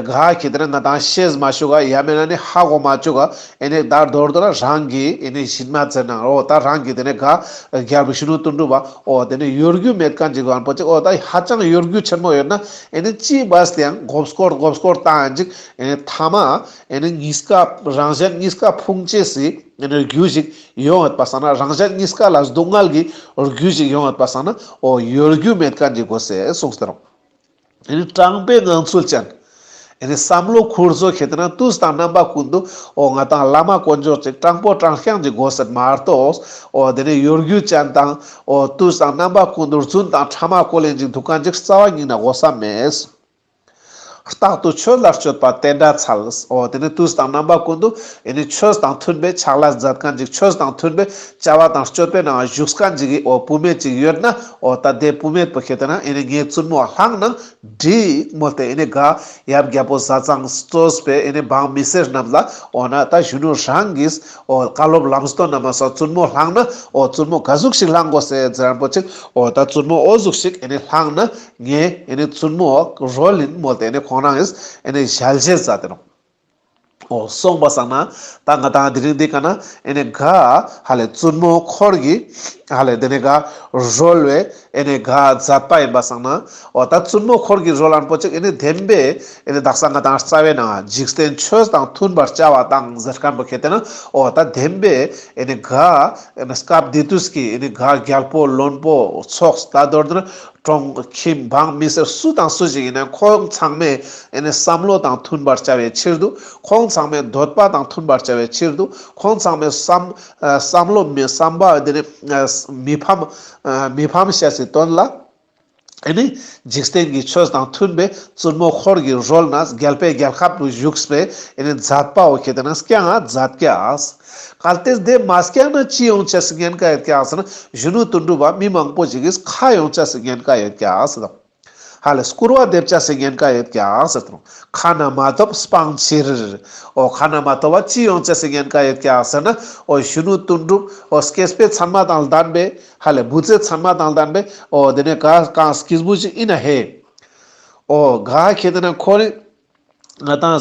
ག་ཁེ་ཏེ་ན་ང་དང་ཤེས་མ་ཞུ་ག་ཡ་མེད་ན་ནི་ཧ་གོ་མ་བཅུག་ག་ཨེ་ནེ་ད་མདོར་བསྡུ་ན་རང་གི་ཨེ་ནེ་ཞིན་མ་ཟེར་ན་འོ་ད་རང་གི་དེ་ནེ་ག་རྒྱལ་པོ་གཞོན་ནུ་དོན་གྲུབ་པ་འོ་དེ་ནེ་གཡོ་སྒྱུ་མེད་མཁན་ཅིག་མཁན་པོ་ཅིག་འོ་ད་ཧ་ཅང་གཡོ་སྒྱུ་ཆེན་མོ་ཡོད་ན་ཨེ་ནེ་ཅི་བས་ཏེ་ཡང་མགོ་སྐོར་མགོ་སྐོར་བཏང་ཡིན་ཅིག་ཨེ་ནེ་ཐ་མ་ཨེ་ནེ་གཉིས་ཀ་རང་གཞན་གཉིས་ཀ་ཕུང་ཅེས་སི་ཨེ་ནེ་རྒྱུ་ཞིག་ཡོང་ཡོད་པ་སང་ན་རང་གཞན་གཉིས་ཀ་ལ་སྡུག་བསྔལ་གྱི་རྒྱུ་ཞིག་ཡོང་ཡོད་པ་སང་ན་འོ་གཡོ་སྒྱུ་མེད་མཁན་ཅིག་དགོས་ཟེར་གསུངས་ཏེ་རོ། ཨེ་ནེ་དྲང་པོའི་ངང་ཚུལ་ཅན། ཨེ་ནེ་བསམ་བློ་ཁུར་བཟོ་ཁེ་ཏེ་ན་དུས་དང་རྣམ་པ་ཀུན་ཏུ་འོ་ང་དང་བླ་མ་དཀོན་མཆོག་ཅིག་དྲང་པོ་དྲང་རྐྱང་ཅིག་དགོས་ཟེར་མ་གཏོགས་འོ་དེ་ནེ་གཡོ་སྒྱུ་ཅན་དང་འོ་དུས་དང་རྣམ་པ་ཀུན་ཏུ་རྫུན་དང་ཕྲ་མ་བཀོལ་ལེན་ཅིག་འདུག་མཁན་ཅིག་རྩ་བ་ཉིད་ན་དགོས་ས་མེད། རྟག་ཏུ་ཆོས་ལ་སྤྱོད་པ་དེ་འདྲ་འཚལ། འོ་དེ་ནེ་དུས་དང་རྣམ་པ་ཀུན་ཏུ་ཨེ་ནེ་ཆོས་དང་མཐུན་པའི་ཕྱག་ལས་མཛད་མཁན་ཅིག་ཆོས་དང་མཐུན་པའི་བྱ་བ་དང་སྤྱོད་པའི་ནང་བཞུགས་མཁན་ཅིག་གི་འོ་བུད་མེད་ཅིག་ཡོད་ན་འོ་ད་དེ་བུད་མེད་པོ་ཁེ་ཏེ་ན་ཨེ་ནེ་ངའི་བཙུན་མོ་བླངས་ན་འགྲིག་མོལ་ཏེ་ཨེ་ནེ་ག་ཡབ་རྒྱལ་པོ་ཟས་གཙང་གཙོས་པའི་ཨེ་ནེ་འབངས་མི་སེར་རྣམས་ལ་འོ་ན་ད་གཞོན་ནུ་རང་གིས་འོ་བཀའ་སློབ་ལམ་སྟོན་གནང་མ་སོང་བཙུན་མོ་བླངས་ན་འོ་བཙུན་མོ་ག་ཟུག་ཞིག་བླང་དགོས་ཟེར་ཟེར་མཁན་པོ་ཅིག་འོ་ད་བཙུན་མོ་འོ་ཟུག་ཞིག་ཨེ་ནེ་བླངས་ན་ངས་ཨེ་ནེ་བཙུན་མོ་རོལ་ཡིན་མོལ་ཏེ་ཨེ་ནེ་ཁོང་རང་གིས་ཨེ་ནེ་ཞལ་བཞེས་མཛད་དེ་ནོག་འོ་སོང་པ་སང་ན་ད་ང་དང་དེ་རིང་འདི་ཀ་ན་ཨེ་ནེ་ག་ཧ་ལེ་བཙུན་མོ་འཁོར་གྱི་ཧ་ལེ་དེ་ནེ་ག་རོལ་བའི་ཨེ་ནེ་ག་མཛད་པ་ཡིན་པ་སང་ན་འོ་ད་བཙུན་མོ་འཁོར་གྱི་རོལ་ལན་པོ་ཅིག་ཨེ་ནེ་བདེན་པའི་ཨེ་ནེ་དག་ས་ང་དང་རྩ་བའི་ནང་འཇིག་རྟེན་ཆོས་དང་མཐུན་པར་བྱ་བ་དང་ཟེར་མཁན་པོ་ཁེ་ཏེ་ན་འོ་ད་བདེན་པའི་ཨེ་ནེ་ག་ཨེ་ནེ་སྐབས་དེ་དུས་ཀྱི་ཨེ་ནེ་ག་རྒྱལ་པོ་བློན་པོ་ཚོགས་ད་མདོར་བསྡུ་ན་གྲོང་ཁྱིམ་འབངས་མི་སེར་སུ་དང་སུ་ཞིག་ཡིན་ན་ཁོང་ཚང་མས་ཨེ་ནེ་བསམ་བློ་དང་མཐུན་པར་བྱ་བའི་ཕྱིར་དུ་ཁོང་ཚང་མས་འདོད་པ་དང་མཐུན་པར་བྱ་བའི་ཕྱིར་དུ་ཁོང་ཚང་མས་བསམ་ཨ་བསམ་བློ་མི་བསམ་པ་དེ་ནེ་ཨ་མི་ཕམ་ཨ་མི་ཕམ་བྱ་སའི་དོན་ལ་ཨེ་ནེ་འཇིག་རྟེན་གྱི་ཆོས་དང་མཐུན་པའི་བཙུན་མོ་འཁོར་གྱི་རོལ་ན་རྒྱལ་པོའི་རྒྱལ་ཁབ་ཏུ་བཞུགས་པའི་ཨེ་ནེ་མཛད་པ་འོ་ཁེ་ཏེ་ན་སྐྱང་ང་མཛད་ཀྱག་གལ་ཏེ་དེ་མ་སྐྱངས་ན་ཅི་ཡོང་ཅེས་སི་ཉེན་ཁ་ཡོད་ཀྱག་ཟེར་ན་གཞོན་ནུ་དོན་གྲུབ་པ་མི་མང་པོ་ཞིག་གིས་ཁ་ཡོང་ཅེས་སི་ཉེན་ཁ་ཡོད་ཀྱག་ཟེར་དང་། ཧ་ལེ་སྐུར་བ་འདེབས་ཅེས་སི་ཉེན་ཁ་ཡོད་ཀྱག་ཟེར་དང་། ཁ་ན་མ་ཐོབ་སྤང་ཕྱིར། འོ་ཁ་ན་མ་ཐོབ་པ་ཅི་ཡོང་ཅེས་སི་ཉེན་ཁ་ཡོད་ཀྱག་ཟེར་ན་འོ་གཞོན་ནུ་དོན་གྲུབ་འོ་སྐྱེས་པའི་མཚན་མ་དང་ལྡན་པའི་ཧ་ལེ་བུ་ཚའི་མཚན་མ་དང་ལྡན་པའི་འོ་དེ་ནེ་ག་གང་སྐྱེས་བུ་ཞིག་ཡིན་ན་ཧེ། འོ་ག་ཁེ་ཏེ་ན་ཁོ་རེ་ང་དང་ཨ་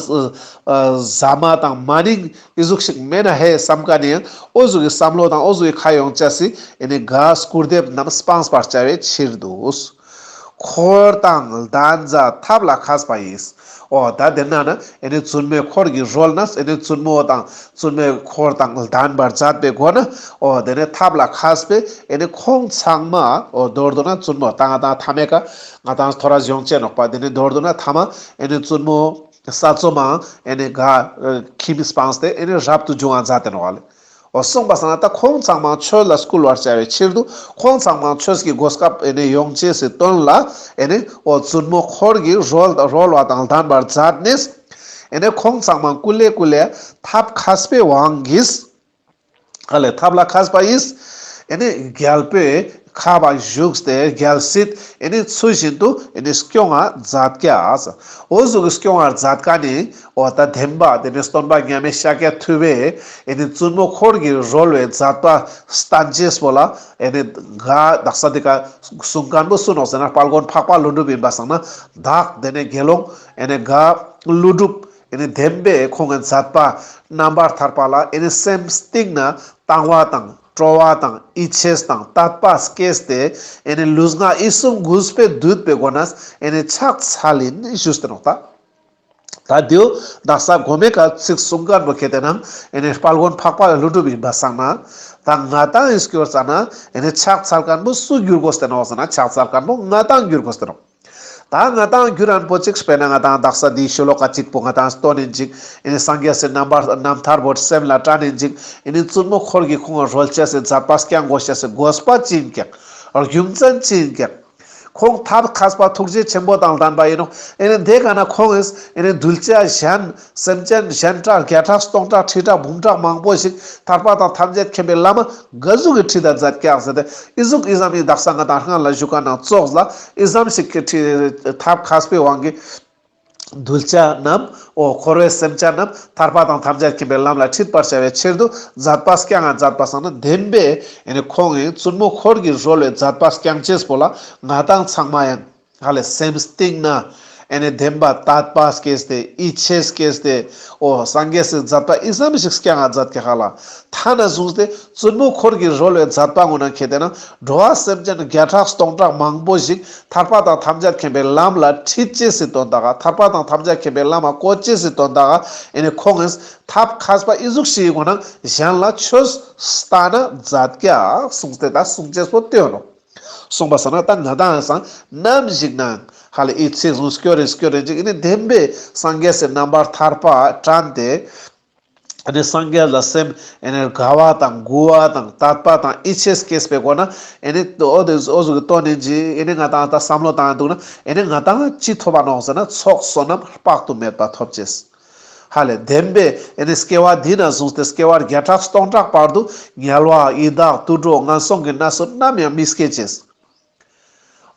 ཨ་ཟ་མ་དང་མ་ནིང་ཨི་ཟུག་ཞིག་མེད་ན་ཧེ་བསམ་མཁན་ནི་ཡང་འོ་ཟུག་གི་བསམ་བློ་དང་འོ་ཟུག་གི་ཁ་ཡོང་ཅེས་སི་ཨེ་ནེ་ག་སྐུར་འདེབས་རྣམས་སྤང་བར་བྱ་བའི་ཕྱིར་དུ། འཁོར་དང་ལྡན་མཛད་ཐབས་ལ་མཁས་པ་ཡིས། འོ་ད་དེ་ན་ན་ཨེ་ནི་བཙུན་མོའི་འཁོར་གྱི་རོལ་ན་ཨེ་ནི་བཙུན་མོ་དང་བཙུན་མོའི་འཁོར་དང་ལྡན་པར་མཛད་པའི་སྒོ་ན། འོ་དེ་ནི་ཐབས་ལ་མཁས་པའི་ཨེ་ནི་ཁོང་ཚང་མ་འོ་མདོར་བསྡུ་ན་བཙུན་མོ་ད་ང་དང་ཐ་མའི་ཀ་ང་དང་ཐོ་རས་ཡོང་ཅེས་ནོག་པ། དེ་ནི་མདོར་བསྡུ་ན་ཐ་མ་ཨེ་ནི་བཙུན་མོ་ས་འཚོ་མའང་ཨེ་ནི་ག་ཁྱིམ་སྤངས་ཏེ་ཨེ་ནི་རབ་ཏུ་བྱུང་བ་མཛད་དེ་ནོག་ལེ། འོ་གསུངས་པ་སང་ན་ད་ཁོང་ཚང་མ་ཆོས་ལ་བསྐུལ་བར་བྱ་བའི་ཕྱིར་དུ་ཁོང་ཚང་མ་ཆོས་ཀྱི་གོ་སྐབས་ཨེ་ནི་ཡོང་ཅེས་སི་དོན་ལ་ཨེ་ནི་འོ་བཙུན་མོ་འཁོར་གྱི་རོལ་རོལ་བ་དང་ལྡན་པར་མཛད་ནས་ཨེ་ནི་ཁོང་ཚང་མ་ཀུ་ལེ་ཀུ་ལེ་ཐབས་མཁས་པའི་དབང་གིས། ཧ་ལེ་ཐབས་ལ་མཁས་པ་ཡིས། ཨེ་ནི་རྒྱལ་པོའི་ཁབ་བ་བཞུགས་ཏེ་རྒྱལ་སྲིད་ཨེ་ནི་ཚུལ་བཞིན་དུ་ཨེ་ནི་སྐྱོང་བ་མཛད་ཀྱག། འོ་ཟུག་གི་སྐྱོང་བ་མཛད་མཁན་ནི་འོ་ད་བདེན་པ་དེ་ནི་སྟོན་པ་མཉམ་མེད་ཤཱཀྱ་ཐུབ་པས་ཨེ་ནི་བཙུན་མོ་འཁོར་གྱི་རོལ་བའི་མཛད་པ་བསྟན་ཅེས་པོ་ལ་ཨེ་ནི་ག་དག་ས་དེ་ཀ་གསུང་མཁན་པོ་སུ་ནོག་ཟེར་ན་དཔལ་མགོན་འཕགས་པ་ཀླུ་སྒྲུབ་ཡིན་པ་སང་ན་བདག་དེ་ནི་དགེ་སློང་ཨེ་ནི་ག་ཀླུ་སྒྲུབ་ཨེ་ནི་བདེན་པའི་ཁོང་གི་མཛད་པ་རྣམ་པར་ཐར་པ་ལ་ཨེ་ནི་སེམས་གཏིང་ན་དང་བ་དང་སྤྲོ་བ་དང་ཡིད་ཆེས་དང་དད་པ་སྐྱེས་ཏེ་ཨེ་ནི་ལུས་ངག་ཡིད་གསུམ་གུས་པས་འདུད་པའི་སྒོ་ནས་ཨེ་ནི་ཕྱག་འཚལ་ཡིན་ཞུས་ཏེ་ནོག་ད། ད་དེའུ་དག་ས་གོ་མའི་ཀ་ཚིག་གསུང་མཁན་པོ་ཁེ་ཏེ་ན་ཨེ་ནི་དཔལ་མགོན་འཕགས་པ་ཀླུ་སྒྲུབ་ཡིན་པ་སང་ན་ད་ང་དང་ཡིན་སྐྱོར་ཙ་ན་ཨེ་ནི་ཕྱག་འཚལ་མཁན་པོ་སུ་འགྱུར་དགོས་ཏེ་ནོག་ཟེར་ན་ཕྱག་འཚལ་མཁན་པོ་ང་དང་འགྱུར་དགོས་ཏེ་ནོག། ད་ང་དང་འགྱུར་མཁན་པོ་ཅིག་དཔེར་ན་ང་དང་དག་ས་འདིའི་ཤོ་ལོ་ཀ་གཅིག་པོ་ང་དང་སྟོན་ཡིན་ཅིག་ཨེ་ནི་སངས་རྒྱས་སི་རྣམ་པར་རྣམ་ཐར་པོ་སེམས་ལ་དྲན་ཡིན་ཅིག་ཨེ་ནི་བཙུན་མོ་འཁོར་གྱི་ཁོང་ང་རོལ་ཅེས་སི་མཛད་པ་སྐྱང་དགོས་ཤེས་སི་དགོས་པ་ཅི་ཡིན་ཀྱག། རྒྱུ་མཚན་ཅི་ཡིན་ཀྱག། ཁོང་ཐབས་མཁས་པ་ཐུགས་རྗེ་ཆེན་པོ་དང་ལྡན་པ་ཡིན་ནོག། ཨེ་ནི་དེ་ག་ན་ཁོང་ཨེ་ནི་གདུལ་བྱ་གཞན་སེམས་ཅན་གཞན་ཁྲག་བརྒྱ་ཕྲག་སྟོང་ཕྲག་ཁྲི་ཕྲག་འབུམ་ཕྲག་མང་པོ་ཞིག་ཐར་པ་དང་ཐམས་ཅད་མཁྱེན་པའི་ལམ་ག་ཟུག་གི་ཁྲིད་ད་མཛད་ཀྱག་ཟེར་ཏེ་ཨི་ཟུག་ཨི་ཙམ་ཨི་དག་ས་ང་དང་སྔ་ལ་བཞུགས་མཁན་ནང་ཙོགས་ལ་ཨི་ཙམ་ཞིག་གི་ཁྲིད་ཐབས་མཁས་པའི་དབང་གིས་གདུལ་བྱ་རྣམས་འོ་འཁོར་བའི་སེམས་ཅན་རྣམས་ཐར་པ་དང་ཐམས་ཅད་མཁྱེན་པའི་ལམ་ལ་ཁྲིད་པར་བྱ་བའི་ཕྱིར་དུ་མཛད་པ་སྐྱང་ང་མཛད་པ་སང་ན་བདེན་པའི་ཨེ་ནི་ཁོང་ཨེ་བཙུན་མོ་འཁོར་གྱི་རོལ་བའི་མཛད་པ་སྐྱང་ཅེས་པོ་ལ་ང་དང་ཚང་མ་ཡང་ཧ་ལེ་སེམས་གཏིང་ན་ཨེ་ནི་བདེན་པ་དད་པ་སྐྱེས་ཏེ་ཡིད་ཆེས་སྐྱེས་ཏེ་འོ་སངས་རྒྱས་སི་མཛད་པ་ཨི་ཙམ་ཞིག་སྐྱང་ང་མཛད་ཀྱག་ཧ་ལ། ཐ་ན་བཟུང་སྟེ་བཙུན་མོ་འཁོར་གྱི་རོལ་བའི་མཛད་པ་ངོ་ན་ཁེ་ཏེ་ན་འགྲོ་བ་སེམས་ཅན་བརྒྱ་ཕྲག་སྟོང་ཕྲག་མང་པོ་ཞིག་ཐར་པ་དང་ཐམས་ཅད་མཁྱེན་པའི་ལམ་ལ་ཁྲིད་ཅེས་སི་དོན་དག་ག་ཐར་པ་དང་ཐམས་ཅད་མཁྱེན་པའི་ལམ་ལ་བཀོད་ཅེས་སི་དོན་དག་ག་ཨེ་ནི་ཁོང་ཨེ་ཐབས་མཁས་པ་ཨི་ཟུག་ཞིག་ངོ་ན་གཞན་ལ་ཆོས་སྟན་ན་མཛད་ཀྱག་གསུངས་ཏེ་ད་གསུང་ཅེས་པོ་དེ་ཡོད་ནོག། གསུངས་པ་སང་ན་ད་ང་དང་ཡང་སང་ནམ་ཞིག་ན་ཧ་ལེ་ཨི་ཚིག་གསུང་སྐྱོར་རེ་སྐྱོར་རེ་ཅིག་ཨེ་ནི་བདེན་པའི་སངས་རྒྱས་སི་རྣམ་པར་ཐར་པ་དྲན་ཏེ་ཨེ་ནི་སངས་རྒྱས་ལ་སེམས་ཨེ་ནི་དགའ་བ་དང་མགུ་བ་དང་དད་པ་དང་ཡིད་ཆེས་སྐྱེས་པའི་སྒོ་ན་ཨེ་ནི་འོ་དེ་འོ་ཟུག་གི་དོན་ཡིན་ཅིག་ཨེ་ནི་ང་དང་ད་བསམ་བློ་བཏང་འདུག་ན་ཨེ་ནི་ང་དང་ཅི་ཐོབ་པ་ནོག་ཟེར་ན་ཚོགས་བསོད་ནམས་དཔག་ཏུ་མེད་པ་ཐོབ་ཅེས། ཧ་ལེ་བདེན་པའི་ཨེ་ནི་སྐྱེ་བ་འདི་ན་བཟུང་སྟེ་སྐྱེ་བ་བརྒྱ་ཕྲག་སྟོང་ཕྲག་བར་དུ་དམྱལ་བ་ཡི་དྭགས་དུད་འགྲོ་ངན་སོང་གི་གནས་སུ་ནམ་ཡང་མི་སྐྱེ་ཅེས།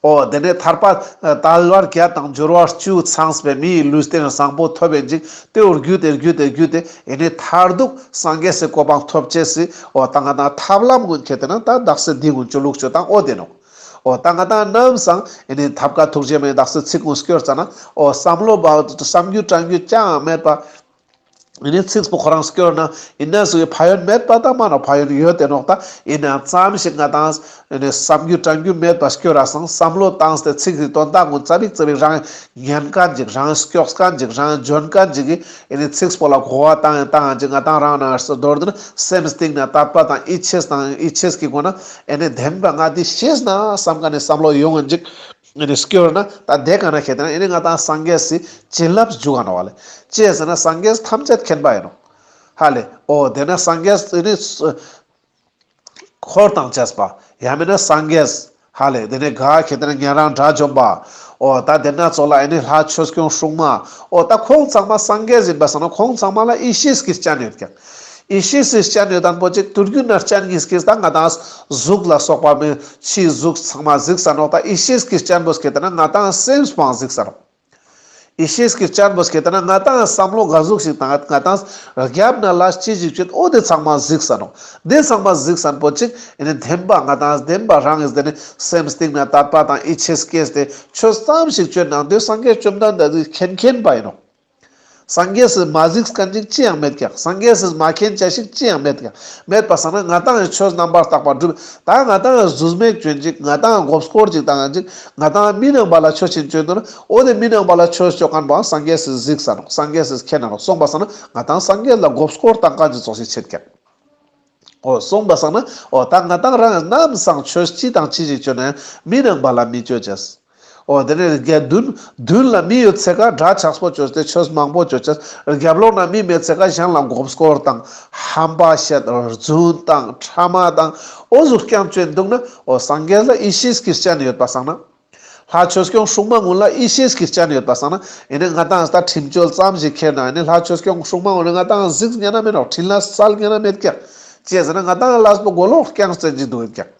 འོ་དེ་ནས་ཐར་པ་དལ་བ་བརྒྱད་དང་འབྱོར་བ་བཅུ་ཚང་བའི་མིའི་ལུས་རྟེན་བཟང་པོ་ཐོབ་པའི་འཇིག་དེ་འོ་བརྒྱུད་དེ་བརྒྱུད་དེ་བརྒྱུད་དེ་ཨེ་ནི་མཐར་ཐུག་སངས་རྒྱས་སི་གོ་འཕང་ཐོབ་ཅེས་སི་འོ་ད་ང་དང་ཐབས་ལམ་ཀུན་ཁྱེར་ཏེ་ན་ད་དག་ས་འདི་ཀུན་ཅོ་ལུགས་ཅོ་དང་འོ་དེ་ནོག། འོ་ད་ང་དང་ནམ་སང་ཨེ་ནི་ཐབས་མཁས་ཐུགས་རྗེ་མའི་དག་ས་ཚིག་ཀུན་སྐྱོར་ཙ་ན་འོ་བསམ་བློ་བ་བསམ་རྒྱུ་དྲན་རྒྱུ་ཅང་མེད་པ། ཨེ་ནི་ཚིག་པོ་ཁོ་རང་སྐྱོར་ན་ཨེ་ནི་སུ་ཡི་ཕན་ཡོན་མེད་པ་དང་མ་ནོག། ཕན་ཡོན་ཡོད་དེ་ནོག། ད་ཨེ་ནི་ཙམ་ཞིག་ང་དང་ཨེ་ནི་བསམ་རྒྱུ་དྲན་རྒྱུ་མེད་པ་སྐྱོར་ར་སང་བསམ་བློ་བཏང་སྟེ་ཚིག་གི་དོན་དག་ཀུན་ཙ་པིག་ཙ་པིག་རང་ཉན་མཁན་ཅིག་རང་སྐྱོགས་མཁན་ཅིག་རང་འཇོན་མཁན་ཅིག་གི་ཨེ་ནི་ཚིག་པོ་ལ་གོ་བ་བཏང་ཡང་བཏང་ཡང་ཅིག་ང་དང་རང་ན་མདོར་བསྡུ་ན་སེམས་གཏིང་ན་དད་པ་དང་ཡིད་ཆེས་དང་ཡིད་ཆེས་ཀྱི་སྒོ་ན་ཨེ་ནི་བདེན་པ་ང་འདི་ཤེས་ན་བསམ་མཁན་ནི་བསམ་བློ་ཡོང་ཡང་ཅིག་ཨེ་ནི་སྐྱོར་ན་ད་དེ་ག་ན་ཁྱེར་ཏེ་ན་ཨེ་ནི་ང་དང་སངས་རྒྱས་སི་བྱིན་རླབས་འཇུག་ག་ནོག་བ་ལེ། ཅི་ཟེར་ན་སངས་རྒྱས་ཐམས་ཅད་མཁྱེན་པ་ཡིན་ནོག། ཧ་ལེ། འོ་དེ་ན་སངས་རྒྱས་ཨེ་ནི་འཁོར་དང་བཅས་པ། ཡང་མིན་ན་སངས་རྒྱས། ཧ་ལེ། དེ་ནས་ག་ཁྱེར་ཏེ་ན་ཉན་རང་དགྲ་བཅོམ་པ། འོ་ད་དེ་ན་ཙོགས་ལ་ཨེ་ནི་ལྷ་ཆོས་སྐྱོང་སྲུང་མ། འོ་ད་ཁོང་ཚང་མ་སངས་རྒྱས་ཡིན་པ་སང་ན་ཁོང་ཚང་མ་ལ་ཡེ་ཤེས་ཀྱི་སྤྱན་ཡོད་ཀྱག། ཡེ་ཤེས་སི་སྤྱན་ཡོད་དང་པོ་ཅིག་དུས་རྒྱུན་ན་སྤྱན་གཉིས་ཀྱིས་ད་ང་དང་གཟུགས་ལ་སོགས་པ་མི་ཕྱིའི་གཟུགས་ཚང་མ་གཟིགས་ས་ནོག། ད་ཡེ་ཤེས་ཀྱི་སྤྱན་པོ་ཁྱེར་ཏེ་ན་ང་དང་སེམས་པོའང་གཟིགས་ས་ནོག། ཡེ་ཤེས་ཀྱི་སྤྱན་པོ་ཁྱེར་ཏེ་ན་ང་དང་བསམ་བློ་ག་ཟུག་ཞིག་དང་ང་དང་རྒྱབ་ན་ལ་ཅི་ཞིག་བྱེད་འོ་དེ་ཚང་མ་གཟིགས་ས་ནོག། དེ་ཚང་མ་གཟིགས་ས་པོ་ཅིག་ཨེ་ནི་བདེན་པ་ང་དང་བདེན་པ་རང་གིས་དེ་ནི་སེམས་གཏིང་ན་དད་པ་དང་ཡིད་ཆེས་སྐྱེས་ཏེ་ཆོས་ཙམ་ཞིག་བཅོས་ནང་དུ་སངས་རྒྱས་བཅོམ་ལྡན་འདས་མཁྱེན་མཁྱེན་པ་ཡིན་ནོག། སངས་རྒྱས་སི་མ་གཟིགས་མཁན་ཅིག་ཅི་ཡང་མེད་ཀྱག། སངས་རྒྱས་སི་མ་མཁྱེན་ཅ་ཞིག་ཅི་ཡང་མེད་ཀྱག། མེད་པ་སང་ན་ང་ཏང་ཡང་ཆོས་རྣམ་པར་དག་པ་སྒྲུབ། ད་ང་ཏང་ཡང་ཟུར་མེད་ཅོན་ཅིག། ང་ཏང་ཡང་མགོ་སྐོར་ཅིག་བཏང་ཡང་ཅིག། ང་ཏང་མི་ནང་པ་ལ་ཆོས་ཆེན་ཅོ་དུ་ན། འོ་དེ་མི་ནང་པ་ལ་ཆོས་ཅོ་མཁན་པོ་སངས་རྒྱས་སི་གཟིགས་ས་ནོག། སངས་རྒྱས་སི་མཁྱེན་ན་ནོག། སོང་པ་སང་ན་ང་ཏང་སངས་རྒྱས་ལ་མགོ་སྐོར་བཏང་མཁན་ཅིག་ཙོགས་ཤིག་ཆེད་ཀྱག། འོ་སོང་པ་སང་ན་འོ་ད་ང་ཏང་རང་ནམ་སང་ཆོས་ཅི་དང་ཅི་ཞིག་ཅོ་ན་ཡང་མི་ནང་པ་ལ་མི་ཅོ་ཅེས། འོ་དེ་ནས་དགེ་འདུན་མདུན་ལ་མི་ཡོད་ཚེ་ཀ་འདྲ་ཆགས་པོ་ཅོས་ཏེ་ཆོས་མང་པོ་ཅོ་ཅེས། རྒྱབ་ལོགས་ན་མི་མེད་ཚེ་ཀ་གཞན་ལ་མགོ་སྐོར་དང་ཧམ་པ་བཤད་རྫུན་དང་ཕྲ་མ་དང་འོ་ཟུག་རྐྱང་ཅོ་ཡིན་འདུག་ན། འོ་སངས་རྒྱས་ལ་ཡེ་ཤེས་ཀྱི་སྤྱན་ཡོད་པ་སང་ན། ལྷ་ཆོས་སྐྱོང་སྲུང་མ་ཀུན་ལ་ཡེ་ཤེས་ཀྱི་སྤྱན་ཡོད་པ་སང་ན། ཨེ་ནི་ང་ཏང་ད་ཁྲིམས་བཅོལ་ཙམ་ཞིག་ཁྱེར་ན་ཨེ་ནི་ལྷ་ཆོས་སྐྱོང་སྲུང་མ་ཀུན་ནི་ང་ཏང་གཟིགས་ཉན་ན་མེད་ནོག། འཕྲིན་ལས་སལ་ཉན་ན་མེད་ཀྱག། ཅི་ཟེར་ན་ང་ཏང་ལས་པོ་མགོ་ལོག་རྐྱང་བཙན་ཅིག་འདུག་ཡོད་ཀྱག།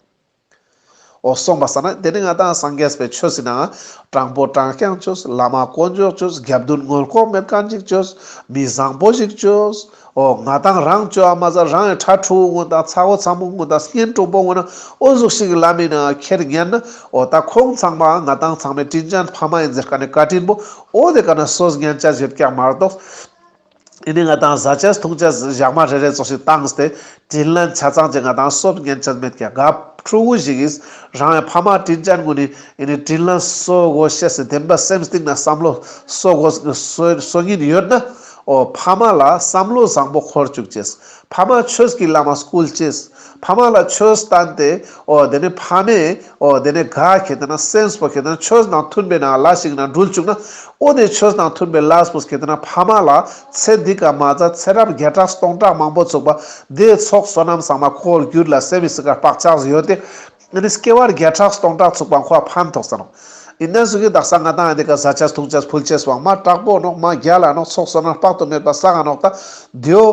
འོ་སོང་པ་སང་ན་དེ་ནི་ང་ཏང་སངས་རྒྱས་པའི་ཆོས་སི་ནང་དྲང་པོ་དྲང་རྐྱང་ཅོས། བླ་མ་དཀོན་མཆོག་ཅོས། རྒྱབ་མདུན་ངོ་ལྐོག་མེད་མཁན་ཅིག་ཅོས། མི་བཟང་པོ་ཞིག་ཅོས། འོ་ང་ཏང་རང་ཅོ་བ་མ་ཟད་རང་ཡི་ཕྲུ་གུ་ཀུན་དང་ཚ་བོ་ཚ་མོ་ཀུན་དང་གཉེན་དྲུང་པོ་ཀུན་ན་འོ་ཟུག་ཞིག་གི་ལམ་མི་ནང་ཁྱེར་ཉན་ན། འོ་ད་ཁོང་ཚང་མ་ང་ཏང་ཚང་མའི་དྲིན་ཅན་ཕ་མ་ཡིན་ཟེར་མཁན་ནི་བཀའ་དྲིན་པོ་འོ་དེ་ཀ་ན་སོས་ཉན་ཅ་ཡོད་ཀྱག་མ་གཏོགས། ཨེ་ནི་ང་ཏང་ཟ་ཅེས་འཐུང་ཅེས་ཞག་མ་རེ་རེ་ཙོགས་ཤིག་བཏང་སྟེ་དྲིན་ལན་ཆ་ཚང་ཅིག་ང་ཏང་སོས་ཉན་ཅེས་མེད་ཀྱག། ག་ཕྲུ་གུ་ཞིག་གིས་རང་ཡང་ཕ་མ་དྲིན་ཅན་ཀུན་ནི་ཨེ་ནི་དྲིན་ལན་སོ་དགོས་ཤེས་སི་བདེན་པ་སེམས་གཏིང་ན་བསམ་བློ་སོ་དགོས་སོ་སོ་ཉིན་ཡོད་ན། འོ་ཕ་མ་ལ་བསམ་བློ་བཟང་པོ་འཁོར་བཅུག་ཅེས། ཕ་མ་ཆོས་ཀྱི་ལམ་མ་སྐུལ་ཅེས། ཕ་མ་ལ་ཆོས་བསྟན་ཏེ། འོ་དེ་ནི་ཕ་མས། འོ་དེ་ནི་ག་ཁེ་ཏེ་ན་སེམས་པོ་ཁེ་ཏེ་ན་ཆོས་དང་མཐུན་པའི་ནང་ལ་ཞིག་ན་འགྲུལ་བཅུག་ན། འོ་དེ་ཆོས་དང་མཐུན་པའི་ལས་པོ་ཁེ་ཏེ་ན་ཕ་མ་ལ་ཚེ་འདི་ཀ་མ་ཚད་ཚེ་རབས་བརྒྱ་ཕྲག་སྟོང་ཕྲག་མང་པོ་ཚུགས་པ་དེ་ཚོགས་བསོད་ནམས་ཚང་མ་ཁོར་རྒྱུད་ལ་སེམས་སི་ཀ་བག་ཆགས་ཡོད་དེ། ཨེ་ནི་སྐྱེ་བ་བརྒྱ་ཕྲག་སྟོང་ཕྲག་ཚུགས་པ་ཁོ་ཕན་ཐོགས་ས་ནོག། ཨིན་ན་ཟུག་གི་དག་ས་ང་ཏང་ཨེ་འདི་ཀ་ཟ་ཅེས་འཐུང་ཅེས་ཕུལ་ཅེས་བང་མ་དྲག་པོ་ནོག། མ་རྒྱལ་ལ་ནོག། ཚོགས་བསོད་ནམས་དཔག་ཏུ་མེད་པ་བསགས་ས་ནོག། ད་དེའོ།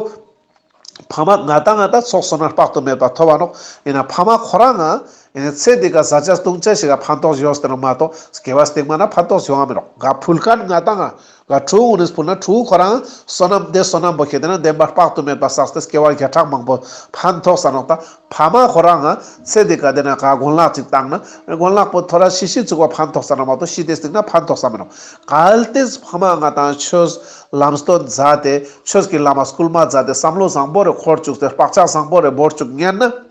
ཕ་མ་ང་ཏང་ང་ཏང་ཚོགས་བསོད་ནམས་དཔག་ཏུ་མེད་པ་ཐོབ་པ་ནོག། ཨིན་ན་ཕ་མ་ཁོ་རང་ང་ཨེ་ནི་ཚེ་འདི་ཀ་ཟ་ཅེས་འཐུང་ཅེས་ཤིག་ག་ཕན་ཐོགས་ཡོད་དེ་ནོག་མ་གཏོགས་སྐྱེ་བ་སྟིང་མ་ན་ཕན་ཐོགས་ཡོང་ང་མི་ནོག། ག་ཕུལ་མཁན་ང་ཏང་ང་ག་ཕྲུ་གུ་ནི་ཕུལ་ན་ཕྲུ་གུ་ཁོ་རང་བསོད་ནམས་དེ་བསོད་ནམས་པོ་ཁེ་ཏེ་ན་བདེན་པ་དཔག་ཏུ་མེད་པ་བསགས་ཏེ་སྐྱེ་བ་བརྒྱ་ཕྲག་མང་པོ་ཕན་ཐོགས་ས་ནོག། ད་ཕ་མ་ཁོ་རང་ང་ཚེ་འདི་ཀ་དེ་ན་ག་གོན་ལག་ཅིག་བཏང་ན་གོན་ལག་པོ་ཐོ་རེ་ཤི་ཤི་ཚུགས་པ་ཕན་ཐོགས་ས་ན་མ་གཏོགས་ཤི་དེ་སྟིང་ན་ཕན་ཐོགས་ས་མི་ནོག། གལ་ཏེ་ཕ་མ་ང་ཏང་ཆོས་ལམ་སྟོན་མཛད་དེ་ཆོས་ཀྱི་ལམ་མ་སྐུལ་མ་མཛད་དེ་བསམ་བློ་བཟང་པོ་རེ་འཁོར་བཅུག་སྟེ་བག་ཆགས་བཟང་པོ་རེ་བོར་བཅུག་ཉན་ན།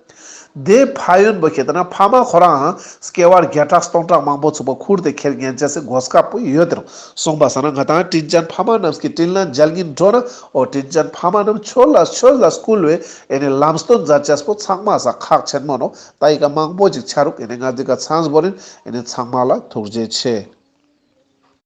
དེ་ཕན་ཡོན་པོ་ཁེ་ཏེ་ན་ཕ་མ་ཁོ་རང་སྐྱེ་བ་བརྒྱ་ཕྲག་སྟོང་ཕྲག་མང་པོ་ཚུགས་པ་ཁུར་ཏེ་ཁྱེར་ཉན་ཅེས་སི་གོ་སྐབས་པོ་ཡོད་དེ་ནོག། སོང་པ་སང་ན་ང་ཏང་དྲིན་ཅན་ཕ་མ་རྣམས་ཀྱི་དྲིན་ལན་འཇལ་སྙིང་འདོད་ན་འོ་དྲིན་ཅན་ཕ་མ་རྣམས་ཆོས་ལ་ཆོས་ལ་སྐུལ་བའི་ཨེ་ནི་ལམ་སྟོན་མཛད་ཅེས་པོ་ཚང་མ་ས་ཁག་ཆེན་མོ་ནོག། ད་ཡི་ཀ་མང་པོ་ཅིག་ཆ་རུག། ཨེ་ནི་ང་འདི་ཀ་ཚང་བོ་ཡིན། ཨེ་ནི་ཚང་མ་ལ་ཐུགས་རྗེ་ཆེ།